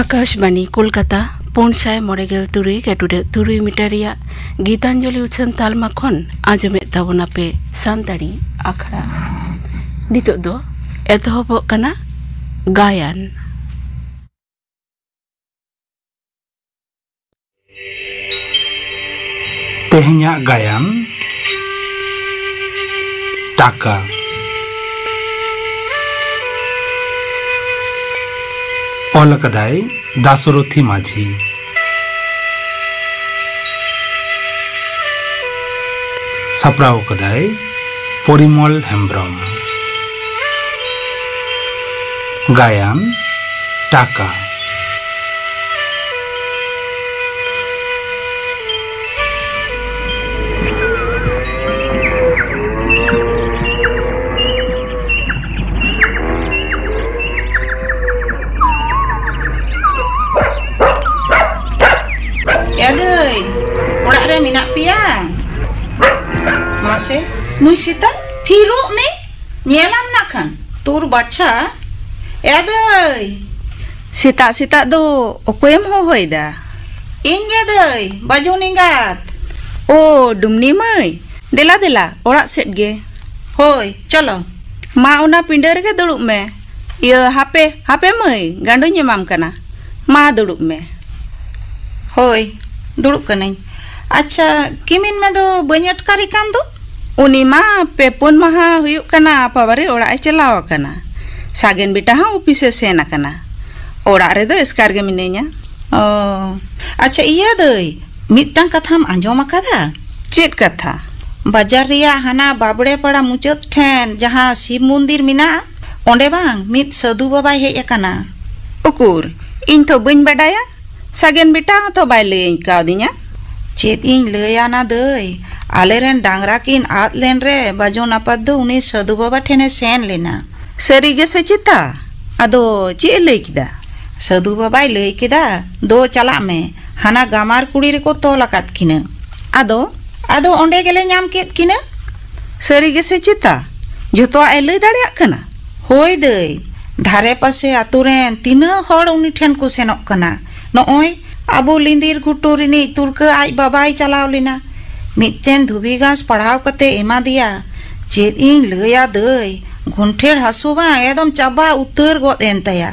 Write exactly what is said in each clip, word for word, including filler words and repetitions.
ᱟᱠᱟᱥᱵᱟᱱᱤ ᱠᱳᱞᱠᱟᱛᱟ, ᱯᱩᱱ ᱥᱟᱭ ᱢᱚᱬᱮ ᱜᱮᱞ ᱛᱩᱨᱩᱭ ᱜᱟᱹᱴᱩᱰᱟᱹ ᱛᱩᱨᱩᱭ ᱢᱤᱴᱟᱨ ᱨᱮᱭᱟᱜ ᱜᱤᱛᱟᱧᱡᱚᱞᱤ ᱩᱪᱷᱟᱹᱱ ᱛᱟᱞᱢᱟ ᱠᱷᱚᱱ ᱟᱸᱡᱚᱢᱮᱫ ᱛᱟᱵᱚᱱᱟᱯᱮ ᱥᱟᱱᱛᱟᱲᱤ ᱟᱠᱷᱲᱟ᱾ ᱱᱤᱛᱚᱜ ᱫᱚ ᱮᱛᱚᱦᱚᱵᱚᱜ ᱠᱟᱱᱟ ᱜᱟᱭᱟᱱ᱾ ᱛᱮᱦᱮᱧᱟᱜ ᱜᱟᱭᱟᱱ, ᱴᱟᱠᱟ᱾ ᱚᱞ ᱟᱠᱟᱫᱟᱭ ᱫᱟᱥᱚᱨᱚᱛᱷᱤ ᱢᱟᱹᱡᱷᱤ᱾ ᱥᱟᱯᱲᱟᱣ ᱟᱠᱟᱫᱟᱭ ᱯᱚᱨᱤᱢᱚᱞ ᱦᱮᱢᱵᱽᱨᱚᱢ᱾ ᱜᱟᱭᱟᱱ, ᱴᱟᱠᱟ᱾ ᱮ ᱫᱟᱹᱭ, ᱚᱲᱟᱜ ᱨᱮ ᱢᱮᱱᱟᱜ ᱯᱮᱭᱟ? ᱢᱟᱥᱮ, ᱱᱩᱭ ᱥᱮᱛᱟ, ᱛᱷᱤᱨᱚᱜ ᱢᱮ, ᱧᱮᱞᱟᱢ ᱱᱟᱜ ᱠᱷᱟᱱ ᱛᱳᱨ ᱵᱟᱪᱷᱟ᱾ ᱮ ᱫᱟᱹᱭ᱾ ᱥᱮᱛᱟᱜ ᱥᱮᱛᱟᱜ ᱫᱚ ᱚᱠᱚᱭᱮᱢ ᱦᱚᱦᱚᱭᱮᱫᱟ? ᱤᱧ ᱜᱮ ᱫᱟᱹᱭ, ᱵᱟᱹᱡᱩᱱ ᱮᱸᱜᱟᱛ᱾ ᱳ, ᱰᱩᱢᱱᱤ ᱢᱟᱹᱭ, ᱫᱮᱞᱟ ᱫᱮᱞᱟ, ᱚᱲᱟᱜ ᱥᱮᱫ ᱜᱮ᱾ ᱦᱳᱭ, ᱪᱚᱞᱚ᱾ ᱢᱟ, ᱚᱱᱟ ᱯᱤᱸᱰᱟᱹ ᱨᱮᱜᱮ ᱫᱩᱲᱩᱵ ᱢᱮ᱾ ᱤᱭᱟᱹ, ᱦᱟᱯᱮ, ᱦᱟᱯᱮ ᱢᱟᱹᱭ, ᱜᱟᱸᱰᱚᱧ ᱮᱢᱟᱢ ᱠᱟᱱᱟ᱾ ᱢᱟ, ᱫᱩᱲᱩᱵ ᱢᱮ᱾ ᱦᱳᱭ, ᱫᱩᱲᱩᱵ ᱠᱟᱹᱱᱟᱹᱧ᱾ ᱟᱪᱪᱷᱟ, ᱠᱤᱢᱤᱱ ᱢᱮ ᱫᱚ ᱵᱟᱹᱧ ᱟᱴᱠᱟᱨᱮ ᱠᱟᱱ ᱫᱚ? ᱩᱱᱤ ᱢᱟ ᱯᱮ ᱯᱩᱱ ᱢᱟᱦᱟ ᱦᱩᱭᱩᱜ ᱠᱟᱱᱟ ᱟᱯᱟᱵᱟᱨᱮ ᱚᱲᱟᱜ ᱮ ᱪᱟᱞᱟᱣ ᱟᱠᱟᱱᱟ᱾ ᱥᱟᱜᱮᱱ ᱵᱮᱴᱟ ᱦᱚᱸ ᱚᱯᱷᱤᱥ ᱮ ᱥᱮᱱ ᱟᱠᱟᱱᱟ᱾ ᱚᱲᱟᱜ ᱨᱮᱫᱚ ᱮᱥᱠᱟᱨ ᱜᱮ ᱢᱤᱱᱟᱹᱧᱟ᱾ ᱚ, ᱟᱪᱪᱷᱟ, ᱤᱭᱟᱹ ᱫᱟᱹᱭ, ᱢᱤᱫᱴᱟᱝ ᱠᱟᱛᱷᱟᱢ ᱟᱸᱡᱚᱢ ᱟᱠᱟᱫᱟ? ᱪᱮᱫ ᱠᱟᱛᱷᱟ? ᱵᱟᱡᱟᱨ ᱨᱮᱭᱟᱜ ᱦᱟᱱᱟ ᱵᱟᱵᱲᱮ ᱯᱟᱲᱟ ᱢᱩᱪᱟᱹᱫ ᱴᱷᱮᱱ ᱡᱟᱦᱟᱸ ᱥᱤᱵ ᱢᱚᱱᱫᱤᱨ ᱢᱮᱱᱟᱜᱼᱟ, ᱚᱸᱰᱮ ᱵᱟᱝ ᱢᱤᱫ ᱥᱟᱹᱫᱷᱩ ᱵᱟᱵᱟᱭ ᱦᱮᱡ ᱟᱠᱟᱱᱟ᱾ ᱩᱠᱩᱨ, ᱤᱧ ᱛᱚ ᱵᱟᱹᱧ ᱵᱟᱰᱟᱭᱟ᱾ ᱥᱟᱜᱮᱱ ᱵᱮᱴᱟ ᱦᱚᱸᱛᱚ ᱵᱟᱭ ᱞᱟᱹᱭᱟᱹᱧ ᱠᱟᱣᱫᱤᱧᱟ᱾ ᱪᱮᱫ ᱤᱧ ᱞᱟᱹᱭᱟ ᱱᱟ ᱫᱟᱹᱭ, ᱟᱞᱮᱨᱮᱱ ᱰᱟᱝᱨᱟ ᱠᱤᱱ ᱟᱫ ᱞᱮᱱ ᱨᱮ ᱵᱟᱡᱚᱱ ᱟᱯᱟᱛ ᱫᱚ ᱩᱱᱤ ᱥᱟᱹᱫᱷᱩ ᱵᱟᱵᱟ ᱴᱷᱮᱱᱮ ᱥᱮᱱ ᱞᱮᱱᱟ᱾ ᱥᱟᱹᱨᱤ ᱜᱮ ᱥᱮ ᱪᱮᱛᱟ? ᱟᱫᱚ ᱪᱮᱫ ᱮ ᱞᱟᱹᱭ ᱠᱮᱫᱟ? ᱥᱟᱹᱫᱷᱩ ᱵᱟᱵᱟᱭ ᱞᱟᱹᱭ ᱠᱮᱫᱟ, "ᱫᱳ ᱪᱟᱞᱟᱜ ᱢᱮ, ᱦᱟᱱᱟ ᱜᱟᱢᱟᱨ ᱠᱩᱲᱤ ᱨᱮᱠᱚ ᱛᱚᱞ ᱟᱠᱟᱫ ᱠᱤᱱᱟᱹ᱾" ᱟᱫᱚ? ᱟᱫᱚ ᱚᱸᱰᱮ ᱜᱮᱞᱮ ᱧᱟᱢ ᱠᱮᱫ ᱠᱤᱱᱟᱹ᱾ ᱥᱟᱹᱨᱤ ᱜᱮ ᱥᱮ ᱪᱮᱛᱟ? ᱡᱷᱚᱛᱚᱣᱟᱜ ᱮ ᱞᱟᱹᱭ ᱫᱟᱲᱮᱭᱟᱜ ᱠᱟᱱᱟ? ᱦᱳᱭ ᱫᱟᱹᱭ, ᱫᱷᱟᱨᱮ ᱯᱟᱥᱮ ᱟᱛᱳ ᱨᱮᱱ ᱛᱤᱱᱟᱹᱜ ᱦᱚᱲ ᱩᱱᱤ ᱴᱷᱮᱱ ᱠᱚ ᱥᱮᱱᱚᱜ ᱠᱟᱱᱟ᱾ ᱱᱚᱜᱼᱚᱭ ᱟᱵᱚ ᱞᱤᱸᱫᱤᱨ ᱜᱷᱩᱴᱩ ᱨᱤᱱᱤᱡ ᱛᱩᱨᱠᱟᱹ ᱟᱡ ᱵᱟᱵᱟᱭ ᱪᱟᱞᱟᱣ ᱞᱮᱱᱟ᱾ ᱢᱤᱫᱴᱮᱱ ᱫᱷᱩᱵᱤ ᱜᱷᱟᱥ ᱯᱟᱲᱦᱟᱣ ᱠᱟᱛᱮ ᱮᱢᱟ ᱫᱮᱭᱟ᱾ ᱪᱮᱫ ᱤᱧ ᱞᱟᱹᱭᱟ ᱫᱟᱹᱭ, ᱜᱚᱱᱴᱷᱮᱲ ᱦᱟᱹᱥᱩ ᱵᱟᱝ ᱮᱠᱫᱚᱢ ᱪᱟᱵᱟ ᱩᱛᱟᱹᱨ ᱜᱚᱫ ᱮᱱ ᱛᱟᱭᱟ᱾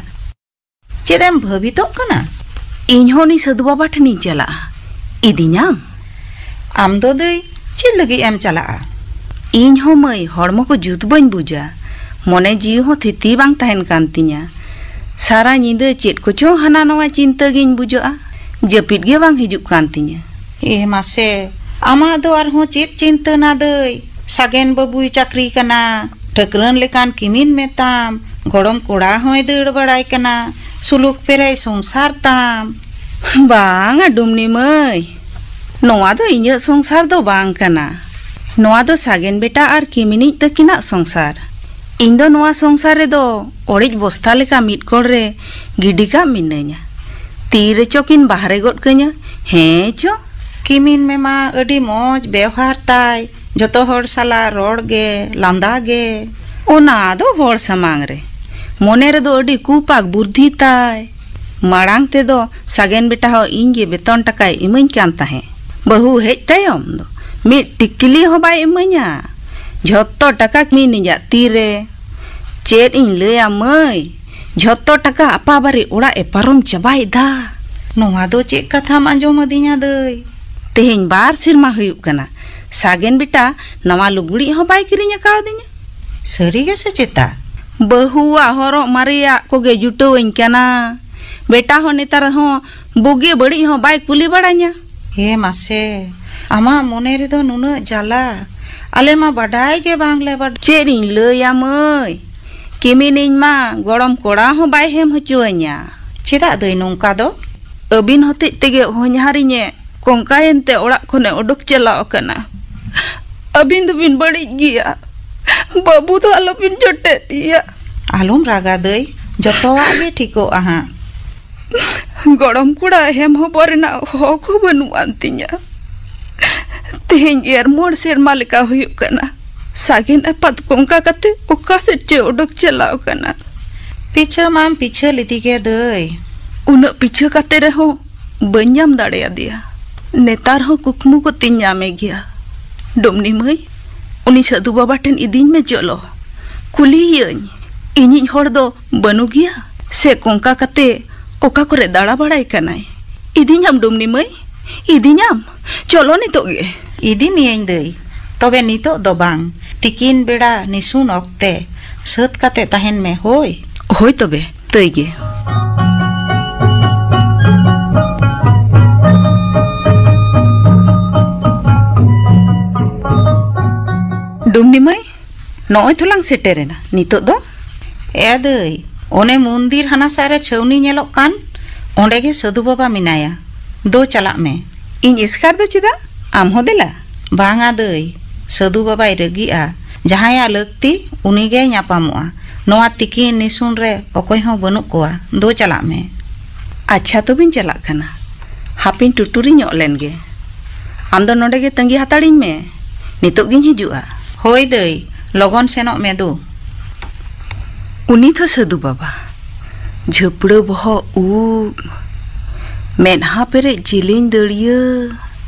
ᱪᱮᱫ ᱮᱢ ᱵᱷᱟᱹᱵᱤᱛᱚᱜ ᱠᱟᱱᱟ? ᱤᱧ ᱦᱚᱸ ᱩᱱᱤ ᱥᱟᱹᱫᱷᱩ ᱵᱟᱵᱟ ᱴᱷᱮᱱᱤᱧ ᱪᱟᱞᱟᱜᱼᱟ᱾ ᱤᱫᱤᱧᱟᱢ? ᱟᱢ ᱫᱚ ᱫᱟᱹᱭ, ᱪᱮᱫ ᱞᱟᱹᱜᱤᱫ ᱮᱢ ᱪᱟᱞᱟᱜᱼᱟ? ᱤᱧ ᱦᱚᱸ ᱢᱟᱹᱭ, ᱦᱚᱲᱢᱚ ᱠᱚ ᱡᱩᱛ ᱵᱟᱹᱧ ᱵᱩᱡᱟ᱾ ᱢᱚᱱᱮ ᱡᱤᱣᱤ ᱦᱚᱸ ᱛᱷᱤᱛᱤ ᱵᱟᱝ ᱛᱟᱦᱮᱱ ᱠᱟᱱ ᱛᱤᱧᱟ᱾ ᱥᱟᱨᱟ ᱧᱤᱫᱟᱹ ᱪᱮᱫ ᱠᱚᱪᱚ ᱦᱟᱱᱟ ᱱᱚᱣᱟ ᱪᱤᱱᱛᱟᱹ ᱜᱤᱧ ᱵᱩᱡᱷᱟᱹᱜᱼᱟ᱾ ᱡᱟᱹᱯᱤᱫ ᱜᱮ ᱵᱟᱝ ᱦᱤᱡᱩᱜ ᱠᱟᱱ ᱛᱤᱧᱟ᱾ ᱮ ᱢᱟᱥᱮ, ᱟᱢᱟᱜ ᱫᱚ ᱟᱨᱦᱚᱸ ᱪᱮᱫ ᱪᱤᱱᱛᱟᱹ ᱱᱟ ᱫᱟᱹᱭ? ᱥᱟᱜᱮᱱ ᱵᱟᱹᱵᱩᱭ ᱪᱟᱹᱠᱨᱤ ᱠᱟᱱᱟ, ᱴᱷᱟᱹᱠᱨᱟᱹᱱ ᱞᱮᱠᱟᱱ ᱠᱤᱢᱤᱱ ᱢᱮᱛᱟᱢ, ᱜᱚᱲᱚᱢ ᱠᱚᱲᱟ ᱦᱚᱸᱭ ᱫᱟᱹᱲ ᱵᱟᱲᱟᱭ ᱠᱟᱱᱟ, ᱥᱩᱞᱩᱠ ᱯᱮᱨᱟᱭ ᱥᱚᱝᱥᱟᱨ ᱛᱟᱢ᱾ ᱵᱟᱝᱟ ᱰᱩᱢᱱᱤ ᱢᱟᱹᱭ, ᱱᱚᱣᱟ ᱫᱚ ᱤᱧᱟᱹᱜ ᱥᱚᱝᱥᱟᱨ ᱫᱚ ᱵᱟᱝ ᱠᱟᱱᱟ᱾ ᱱᱚᱣᱟ ᱫᱚ ᱥᱟᱜᱮᱱ ᱵᱮᱴᱟ ᱟᱨ ᱠᱤᱢᱤᱱᱤᱡ ᱛᱟᱹᱠᱤᱱᱟᱜ ᱥᱚᱝᱥᱟᱨ᱾ ᱤᱧ ᱫᱚ ᱱᱚᱣᱟ ᱥᱚᱝᱥᱟᱨ ᱨᱮᱫᱚ ᱚᱲᱮᱡ ᱵᱚᱥᱛᱟ ᱞᱮᱠᱟ ᱢᱤᱫ ᱠᱚᱲ ᱨᱮ ᱜᱤᱰᱤ ᱠᱟᱜ ᱢᱤᱱᱟᱹᱧᱟ᱾ ᱛᱤ ᱨᱮᱪᱚ ᱠᱤᱱ ᱵᱟᱦᱨᱮ ᱜᱚᱫ ᱠᱟᱹᱧᱟ᱾ ᱦᱮᱸ ᱪᱚ᱾ ᱠᱤᱢᱤᱱ ᱢᱮᱢᱟ ᱟᱹᱰᱤ ᱢᱚᱡᱽ ᱵᱮᱣᱦᱟᱨ ᱛᱟᱭ, ᱡᱚᱛᱚ ᱦᱚᱲ ᱥᱟᱞᱟᱜ ᱨᱚᱲ ᱜᱮ, ᱞᱟᱸᱫᱟ ᱜᱮ᱾ ᱚᱱᱟ ᱫᱚ ᱦᱚᱲ ᱥᱟᱢᱟᱝ ᱨᱮ᱾ ᱢᱚᱱᱮ ᱨᱮᱫᱚ ᱟᱹᱰᱤ ᱠᱩᱯᱟᱠ ᱵᱩᱨᱫᱷᱤ ᱛᱟᱭ᱾ ᱢᱟᱲᱟᱝ ᱛᱮᱫᱚ ᱥᱟᱜᱮᱱ ᱵᱮᱴᱟ ᱦᱚᱸ ᱤᱧ ᱜᱮ ᱵᱮᱛᱚᱱ ᱴᱟᱠᱟᱭ ᱤᱢᱟᱹᱧ ᱠᱟᱱ ᱛᱟᱦᱮᱸᱫ᱾ ᱵᱟᱹᱦᱩ ᱦᱮᱡ ᱛᱟᱭᱚᱢ ᱫᱚ ᱢᱤᱫ ᱴᱤᱠᱞᱤ ᱦᱚᱸ ᱵᱟᱭ ᱤᱢᱟᱹᱧᱟ᱾ ᱡᱷᱚᱛᱚ ᱴᱟᱠᱟ ᱠᱤᱢᱤᱱᱤᱡᱟᱜ ᱛᱤ ᱨᱮ᱾ ᱪᱮᱫ ᱤᱧ ᱞᱟᱹᱭᱟ ᱢᱟᱹᱭ, ᱡᱷᱚᱛᱚ ᱴᱟᱠᱟ ᱟᱯᱟᱵᱟᱨᱮ ᱚᱲᱟᱜ ᱮ ᱯᱟᱨᱚᱢ ᱪᱟᱵᱟᱭᱮᱫᱟ᱾ ᱱᱚᱣᱟ ᱫᱚ ᱪᱮᱫ ᱠᱟᱛᱷᱟᱢ ᱟᱸᱡᱚᱢ ᱟᱹᱫᱤᱧᱟ ᱫᱟᱹᱭ? ᱛᱮᱦᱮᱧ ᱵᱟᱨ ᱥᱮᱨᱢᱟ ᱦᱩᱭᱩᱜ ᱠᱟᱱᱟ, ᱥᱟᱜᱮᱱ ᱵᱮᱴᱟ ᱱᱟᱣᱟ ᱞᱩᱜᱽᱲᱤᱡ ᱦᱚᱸ ᱵᱟᱭ ᱠᱤᱨᱤᱧ ᱟᱠᱟᱣᱫᱤᱧᱟ᱾ ᱥᱟᱹᱨᱤ ᱜᱮ ᱥᱮ ᱪᱮᱛᱟ? ᱵᱟᱹᱦᱩᱣᱟᱜ ᱦᱚᱨᱚᱜ ᱢᱟᱨᱮᱭᱟᱜ ᱠᱚᱜᱮ ᱡᱩᱴᱟᱹᱣᱟᱹᱧ ᱠᱟᱱᱟ᱾ ᱵᱮᱴᱟ ᱦᱚᱸ ᱱᱮᱛᱟᱨ ᱦᱚᱸ ᱵᱩᱜᱤ ᱵᱟᱹᱲᱤᱡ ᱦᱚᱸ ᱵᱟᱭ ᱠᱩᱞᱤ ᱵᱟᱲᱟᱧᱟ᱾ ᱦᱮ ᱢᱟᱥᱮ, ᱟᱢᱟᱜ ᱢᱚᱱᱮ ᱨᱮᱫᱚ ᱱᱩᱱᱟᱹᱜ ᱡᱟᱞᱟ? ᱟᱞᱮ ᱢᱟ ᱵᱟᱰᱟᱭ ᱜᱮ ᱵᱟᱝᱞᱮ ᱵᱟᱰᱟᱭ᱾ ᱪᱮᱫ ᱤᱧ ᱞᱟᱹᱭᱟ ᱢᱟᱹᱭ, ᱠᱤᱢᱤᱱᱤᱧ ᱢᱟ ᱜᱚᱲᱚᱢ ᱠᱚᱲᱟ ᱦᱚᱸ ᱵᱟᱭ ᱦᱮᱢ ᱦᱚᱪᱚᱣᱟᱹᱧᱟ᱾ ᱪᱮᱫᱟᱜ ᱫᱟᱹᱭ ᱱᱚᱝᱠᱟ ᱫᱚ? ᱟᱹᱵᱤᱱ ᱦᱚᱛᱮᱡ ᱛᱮᱜᱮ ᱦᱚᱧᱦᱟᱨᱤᱧᱮ ᱠᱚᱝᱠᱟᱭᱮᱱ ᱛᱮ ᱚᱲᱟᱜ ᱠᱷᱚᱱᱮ ᱚᱰᱚᱠ ᱪᱟᱞᱟᱣ ᱟᱠᱟᱱᱟ᱾ ᱟᱹᱵᱤᱱ ᱫᱚᱵᱤᱱ ᱵᱟᱹᱲᱤᱡ ᱜᱮᱭᱟ᱾ ᱵᱟᱹᱵᱩ ᱫᱚ ᱟᱞᱚᱵᱤᱱ ᱡᱚᱴᱮᱫ ᱮᱭᱟ᱾ ᱟᱞᱚᱢ ᱨᱟᱜᱟ ᱫᱟᱹᱭ, ᱡᱚᱛᱚᱣᱟᱜ ᱜᱮ ᱴᱷᱤᱠᱚᱜᱼᱟ ᱦᱟᱸᱜ᱾ ᱜᱚᱲᱚᱢ ᱠᱚᱲᱟ ᱦᱮᱢ ᱦᱚᱵᱚᱨ ᱨᱮᱱᱟᱜ ᱦᱚᱠ ᱦᱚᱸ ᱵᱟᱹᱱᱩᱜ ᱟᱱ ᱛᱤᱧᱟ᱾ ᱛᱮᱦᱮᱧ ᱜᱮᱨ ᱢᱚᱬ ᱥᱮᱨᱢᱟ ᱞᱮᱠᱟ ᱦᱩᱭᱩᱜ ᱠᱟᱱᱟ᱾ ᱥᱟᱜᱮᱱ ᱟᱯᱟᱛ ᱠᱚᱝᱠᱟ ᱠᱟᱛᱮ ᱚᱠᱟ ᱥᱮᱫ ᱪᱮ ᱚᱰᱚᱠ ᱪᱟᱞᱟᱣ ᱠᱟᱱᱟ᱾ ᱯᱤᱪᱷᱟᱹ ᱢᱟᱢ ᱯᱤᱪᱷᱟᱹ ᱞᱮᱫᱮ ᱜᱮ ᱫᱟᱹᱭ᱾ ᱩᱱᱟᱹᱜ ᱯᱤᱪᱷᱟᱹ ᱠᱟᱛᱮ ᱨᱮᱦᱚᱸ ᱵᱟᱹᱧ ᱧᱟᱢ ᱫᱟᱲᱮᱭᱟᱫᱮᱭᱟ᱾ ᱱᱮᱛᱟᱨ ᱦᱚᱸ ᱠᱩᱠᱢᱩ ᱠᱚᱛᱮᱧ ᱧᱟᱢᱮ ᱜᱮᱭᱟ᱾ ᱰᱩᱢᱱᱤ ᱢᱟᱹᱭ, ᱩᱱᱤ ᱥᱟᱹᱫᱷᱩ ᱵᱟᱵᱟ ᱴᱷᱮᱱ ᱤᱫᱤᱧ ᱢᱮ ᱪᱚᱞᱚ᱾ ᱠᱩᱞᱤᱭᱮᱭᱟᱹᱧ, ᱤᱧᱤᱡ ᱦᱚᱲ ᱫᱚ ᱵᱟᱹᱱᱩᱜ ᱜᱮᱭᱟ ᱥᱮ ᱠᱚᱝᱠᱟ ᱠᱟᱛᱮ ᱚᱠᱟ ᱠᱚᱨᱮ ᱫᱟᱬᱟ ᱵᱟᱲᱟᱭ ᱠᱟᱱᱟᱭ? ᱤᱫᱤᱧᱟᱢ ᱰᱩᱢᱱᱤ ᱢᱟᱹᱭ, ᱤᱫᱤᱧᱟᱢ? ᱪᱚᱞᱚ ᱱᱤᱛᱚᱜ ᱜᱮ᱾ ᱤᱫᱤ ᱢᱤᱭᱟᱹᱧ ᱫᱟᱹᱭ, ᱛᱚᱵᱮ ᱱᱤᱛᱚᱜ ᱫᱚ ᱵᱟᱝ, ᱛᱤᱠᱤᱱ ᱵᱮᱲᱟ ᱱᱤᱥᱩᱱ ᱚᱠᱛᱮ᱾ ᱥᱟᱹᱛ ᱠᱟᱛᱮ ᱛᱟᱦᱮᱱ ᱢᱮ, ᱦᱳᱭ? ᱦᱳᱭ ᱛᱚᱵᱮ, ᱛᱟᱹᱭ ᱜᱮ᱾ ᱰᱩᱢᱱᱤ ᱢᱟᱹᱭ, ᱱᱚᱜᱼᱚᱭ ᱛᱚᱞᱟᱝ ᱥᱮᱴᱮᱨᱮᱱᱟ᱾ ᱱᱤᱛᱚᱜ ᱫᱚ? ᱮ ᱫᱟᱹᱭ, ᱚᱱᱮ ᱢᱚᱱᱫᱤᱨ ᱦᱟᱱᱟ ᱥᱟ ᱨᱮ ᱪᱷᱟᱹᱣᱱᱤ ᱧᱮᱞᱚᱜ ᱠᱟᱱ, ᱚᱸᱰᱮ ᱜᱮ ᱥᱟᱹᱫᱷᱩ ᱵᱟᱵᱟ ᱢᱮᱱᱟᱭᱟ᱾ ᱫᱳ, ᱪᱟᱞᱟᱜ ᱢᱮ᱾ ᱤᱧ ᱮᱥᱠᱟᱨ ᱫᱚ ᱪᱮᱫᱟᱜ? ᱟᱢ ᱦᱚᱸ ᱫᱮᱞᱟ᱾ ᱵᱟᱝᱟ ᱫᱟᱹᱭ, ᱥᱟᱹᱫᱷᱩ ᱵᱟᱵᱟᱭ ᱨᱟᱹᱜᱤᱜᱼᱟ᱾ ᱡᱟᱦᱟᱸᱭᱟᱜ ᱞᱟᱹᱠᱛᱤ, ᱩᱱᱤ ᱜᱮᱭ ᱧᱟᱯᱟᱢᱚᱜᱼᱟ᱾ ᱱᱚᱣᱟ ᱛᱤᱠᱤᱱ ᱱᱤᱥᱩᱱ ᱨᱮ ᱚᱠᱚᱭ ᱦᱚᱸ ᱵᱟᱹᱱᱩᱜ ᱠᱚᱣᱟ᱾ ᱫᱳ, ᱪᱟᱞᱟᱜ ᱢᱮ᱾ ᱟᱪᱪᱷᱟ, ᱛᱚᱵᱮᱧ ᱪᱟᱞᱟᱜ ᱠᱟᱱᱟ᱾ ᱦᱟᱯᱮᱧ ᱴᱩᱴᱩᱨᱤ ᱧᱚᱜ ᱞᱮᱱ ᱜᱮ᱾ ᱟᱢ ᱫᱚ ᱱᱚᱰᱮ ᱜᱮ ᱛᱟᱺᱜᱤ ᱦᱟᱛᱟᱲᱤᱧ ᱢᱮ᱾ ᱱᱤᱛᱚᱜ ᱜᱤᱧ ᱦᱤᱡᱩᱜᱼᱟ᱾ ᱦᱳᱭ ᱫᱟᱹᱭ, ᱞᱚᱜᱚᱱ ᱥᱮᱱᱚᱜ ᱢᱮ ᱫᱩ᱾ ᱩᱱᱤ ᱫᱚ ᱥᱟᱹᱫᱷᱩ ᱵᱟᱵᱟ, ᱡᱷᱟᱹᱯᱲᱟᱹ ᱵᱚᱦᱚᱜ ᱩᱵ, ᱢᱮᱫᱦᱟ ᱯᱮᱨᱮᱡ ᱡᱤᱞᱤᱧ ᱫᱟᱹᱲᱭᱟᱹ,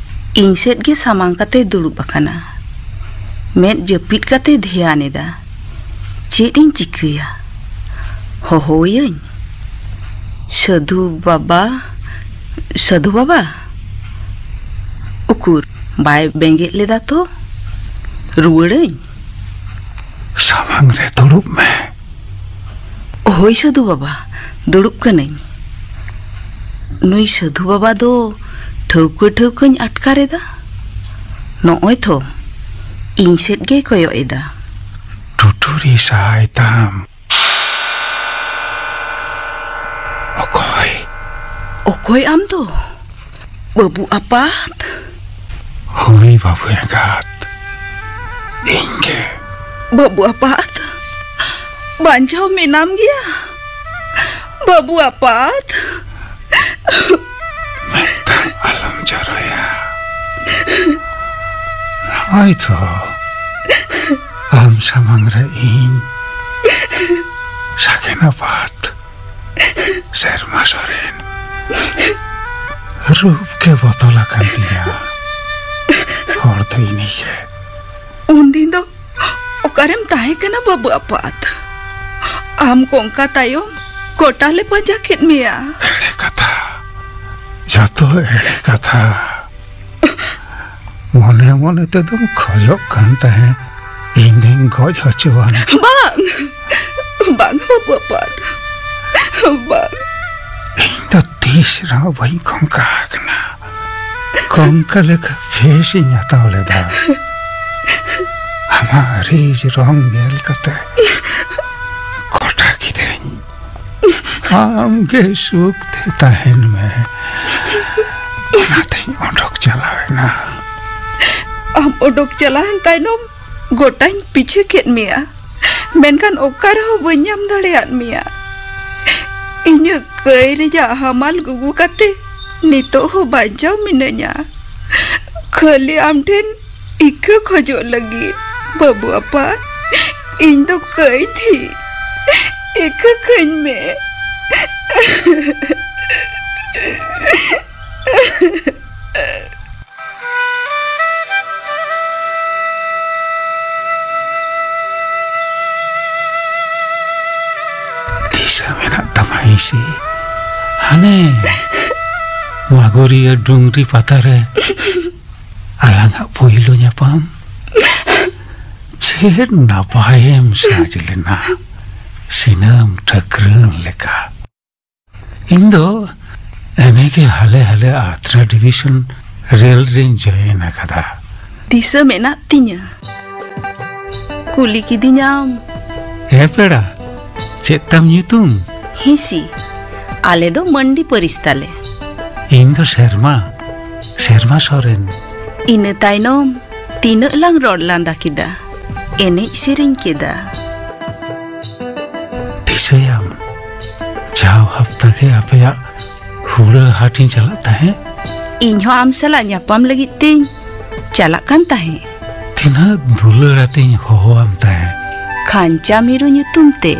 ᱤᱧ ᱥᱮᱫ ᱜᱮ ᱥᱟᱢᱟᱝ ᱠᱟᱛᱮ ᱫᱩᱲᱩᱵ ᱟᱠᱟᱱᱟ᱾ ᱢᱮᱫ ᱡᱟᱹᱯᱤᱫ ᱠᱟᱛᱮ ᱫᱷᱮᱭᱟᱱ ᱮᱫᱟ᱾ ᱪᱮᱫ ᱤᱧ ᱪᱤᱠᱟᱹᱭᱟ? ᱦᱚᱦᱚᱣᱟᱹᱭᱟᱹᱧ? ᱥᱟᱹᱫᱷᱩ ᱵᱟᱵᱟ, ᱥᱟᱹᱫᱷᱩ ᱵᱟᱵᱟ? ᱩᱠᱩᱨ, ᱵᱟᱭ ᱵᱮᱸᱜᱮᱫ ᱞᱮᱫᱟ ᱛᱚ᱾ ᱨᱩᱣᱟᱹᱲᱟᱹᱧ᱾ ᱥᱟᱢᱟᱝ ᱨᱮ ᱫᱩᱲᱩᱵ ᱢᱮ᱾ ᱦᱳᱭ ᱥᱟᱹᱫᱷᱩ ᱵᱟᱵᱟ, ᱫᱩᱲᱩᱵ ᱠᱟᱹᱱᱟᱹᱧ᱾ ᱱᱩᱭ ᱥᱟᱹᱫᱷᱩ ᱵᱟᱵᱟ ᱫᱚ ᱴᱷᱟᱹᱣᱠᱟᱹ ᱴᱷᱟᱹᱣᱠᱟᱹᱧ ᱟᱴᱠᱟᱨ ᱮᱫᱟ᱾ ᱱᱚᱜᱼᱚᱭ ᱛᱷᱚ, ᱤᱧ ᱥᱮᱫ ᱜᱮᱭ ᱠᱚᱭᱚᱜ ᱮᱫᱟ᱾ ᱴᱩᱴᱩᱨᱤ ᱥᱟᱦᱟᱭ ᱛᱟᱢ᱾ ᱚᱠᱚᱭ? ᱚᱠᱚᱭ ᱟᱢ ᱫᱚ? ᱵᱟᱹᱵᱩ ᱟᱯᱟᱛ? ᱦᱳᱭ ᱵᱟᱹᱵᱩ ᱮᱸᱜᱟᱛ, ᱤᱧ ᱜᱮ᱾ ᱵᱟᱹᱵᱩ ᱟᱯᱟᱛ, ᱵᱟᱧᱪᱟᱣ ᱢᱮᱱᱟᱢ ᱜᱮᱭᱟ? ᱵᱟᱹᱵᱩ ᱟᱯᱟᱛ᱾ ᱢᱤᱫᱴᱟᱝ ᱟᱞᱚᱢ ᱡᱚᱨᱚᱭᱟ᱾ ᱱᱚᱜᱼᱚᱭ ᱛᱚ, ᱟᱢ ᱥᱟᱢᱟᱝ ᱨᱮ ᱤᱧ᱾ ᱥᱟᱜᱮᱱ ᱟᱯᱟᱛ, ᱥᱮᱨᱢᱟ ᱥᱚᱨᱮᱱ, ᱨᱩᱯ ᱜᱮ ᱵᱚᱫᱚᱞ ᱟᱠᱟᱱ ᱛᱤᱧᱟ᱾ ᱦᱚᱲ ᱫᱚ ᱤᱧᱤᱡ ᱜᱮ᱾ ᱩᱱᱫᱤᱱ ᱫᱚ ᱚᱠᱟᱨᱮᱢ ᱛᱟᱦᱮᱸ ᱠᱟᱱᱟ ᱵᱟᱹᱵᱩ ᱟᱯᱟᱛ? ᱟᱢ ᱠᱚᱝᱠᱟ ᱛᱟᱭᱚᱢ ᱜᱚᱴᱟ ᱞᱮ ᱯᱟᱸᱡᱟ ᱠᱮᱫ ᱢᱮᱭᱟ᱾ ᱮᱲᱮ ᱠᱟᱛᱷᱟ, ᱡᱚᱛᱚ ᱮᱲᱮ ᱠᱟᱛᱷᱟ᱾ ᱢᱚᱱᱮ ᱢᱚᱱᱮ ᱛᱮᱫᱚᱢ ᱠᱷᱚᱡᱚᱜ ᱠᱟᱱ ᱛᱟᱦᱮᱸ ᱤᱧ ᱫᱚᱧ ᱜᱚᱡ ᱦᱚᱪᱚᱣᱟᱱ᱾ ᱵᱟᱝ, ᱵᱟᱝ ᱵᱟᱹᱵᱩ ᱟᱯᱟᱛ, ᱵᱟᱝ᱾ ᱤᱧ ᱫᱚ ᱛᱤᱥ ᱨᱮᱦᱚᱸ ᱵᱟᱹᱧ ᱠᱚᱝᱠᱟ ᱟᱠᱟᱱᱟ᱾ ᱠᱚᱝᱠᱟ ᱞᱮᱠᱟ ᱵᱷᱮᱥ ᱤᱧ ᱦᱟᱛᱟᱣ ᱞᱮᱫᱟ᱾ ᱟᱢᱟᱜ ᱨᱤᱡ ᱨᱚᱝ ᱧᱮᱞ ᱠᱟᱛᱮ ᱜᱚᱴᱟ ᱠᱤᱫᱟᱹᱧ, ᱟᱢ ᱜᱮ ᱥᱩᱠ ᱛᱮ ᱛᱟᱦᱮᱱ ᱢᱮ᱾ ᱚᱱᱟᱛᱤᱧ ᱚᱰᱚᱠ ᱪᱟᱞᱟᱣᱮᱱᱟ᱾ ᱟᱢ ᱚᱰᱚᱠ ᱪᱟᱞᱟᱣᱮᱱ ᱛᱟᱭᱱᱚᱢ ᱜᱚᱴᱟᱧ ᱯᱤᱪᱷᱟᱹ ᱠᱮᱫ ᱢᱮᱭᱟ, ᱢᱮᱱᱠᱷᱟᱱ ᱚᱠᱟ ᱨᱮᱦᱚᱸ ᱵᱟᱹᱧ ᱧᱟᱢ ᱫᱟᱲᱮᱭᱟᱫ ᱢᱮᱭᱟ᱾ ᱤᱧᱟᱹᱜ ᱠᱟᱹᱭ ᱨᱮᱭᱟᱜ ᱦᱟᱢᱟᱞ ᱜᱩᱜᱩ ᱠᱟᱛᱮ ᱱᱤᱛᱚᱜ ᱦᱚᱸ ᱵᱟᱧᱪᱟᱣ ᱢᱤᱱᱟᱹᱧᱟ᱾ ᱠᱷᱟᱹᱞᱤ ᱟᱢ ᱴᱷᱮᱱ ᱤᱠᱟᱹ ᱠᱷᱚᱡᱚᱜ ᱞᱟᱹᱜᱤᱫ᱾ ᱵᱟᱹᱵᱩ ᱟᱯᱟᱛ, ᱤᱧ ᱫᱚ ᱠᱟᱹᱭ ᱫᱷᱤ, ᱤᱠᱟᱹ ᱠᱟᱹᱧ ᱢᱮ᱾ ᱫᱤᱥᱟᱹ ᱢᱮᱱᱟᱜ ᱛᱟᱢᱟ ᱦᱤᱸᱥᱤ, ᱦᱟᱱᱮ ᱢᱟᱜᱳᱨᱤᱭᱟᱹ ᱰᱩᱝᱨᱤ ᱯᱟᱛᱟ ᱨᱮ ᱟᱞᱟᱝᱟᱜ ᱯᱩᱭᱞᱩ ᱧᱟᱯᱟᱢ? ᱪᱮᱫ ᱱᱟᱯᱟᱭᱮᱢ ᱥᱟᱡᱽ ᱞᱮᱱᱟ, ᱥᱤᱱᱟᱹᱢ ᱴᱷᱟᱹᱠᱨᱟᱹᱱ ᱞᱮᱠᱟ᱾ ᱤᱧ ᱫᱚ ᱮᱱᱮ ᱜᱮ ᱦᱟᱞᱮ ᱦᱟᱞᱮ ᱟᱛᱨᱟ ᱰᱤᱵᱤᱥᱚᱱ ᱨᱮᱞ ᱨᱮᱧ ᱡᱚᱭᱮᱱ ᱟᱠᱟᱫᱟ᱾ ᱫᱤᱥᱟᱹ ᱢᱮᱱᱟᱜ ᱛᱤᱧᱟᱹ᱾ ᱠᱩᱞᱤ ᱠᱤᱫᱤᱧᱟᱢ᱾ ᱮ ᱯᱮᱲᱟ, ᱪᱮᱫ ᱛᱟᱢ ᱧᱩᱛᱩᱢ? ᱦᱤᱸᱥᱤ᱾ ᱟᱞᱮ ᱫᱚ ᱢᱟᱱᱰᱤ ᱯᱟᱹᱨᱤᱥ ᱛᱟᱞᱮ᱾ ᱤᱧ ᱫᱚ ᱥᱮᱨᱢᱟ, ᱥᱮᱨᱢᱟ ᱥᱚᱨᱮᱱ᱾ ᱤᱱᱟᱹ ᱛᱟᱭᱱᱚᱢ ᱛᱤᱱᱟᱹᱜ ᱞᱟᱝ ᱨᱚᱲ ᱞᱟᱸᱫᱟ ᱠᱮᱫᱟ, ᱮᱱᱮᱡ ᱥᱮᱨᱮᱧ ᱠᱮᱫᱟ᱾ ᱫᱤᱥᱟᱹᱭᱟᱢ, ᱡᱟᱣ ᱦᱟᱯᱛᱟ ᱜᱮ ᱟᱯᱮᱭᱟᱜ ᱦᱩᱲᱟᱹ ᱦᱟᱴᱤᱧ ᱪᱟᱞᱟᱜ ᱛᱟᱦᱮᱸᱫ᱾ ᱤᱧ ᱦᱚᱸ ᱟᱢ ᱥᱟᱞᱟᱜ ᱧᱟᱯᱟᱢ ᱞᱟᱹᱜᱤᱫ ᱛᱤᱧ ᱪᱟᱞᱟᱜ ᱠᱟᱱ ᱛᱟᱦᱮᱸᱫ᱾ ᱛᱤᱱᱟᱹᱜ ᱫᱩᱞᱟᱹᱲ ᱟᱛᱮᱧ ᱦᱚᱦᱚᱣᱟᱢ ᱛᱟᱦᱮᱸᱫ᱾ ᱠᱷᱟᱧᱪᱟ ᱢᱤᱨᱩ ᱧᱩᱛᱩᱢ ᱛᱮ᱾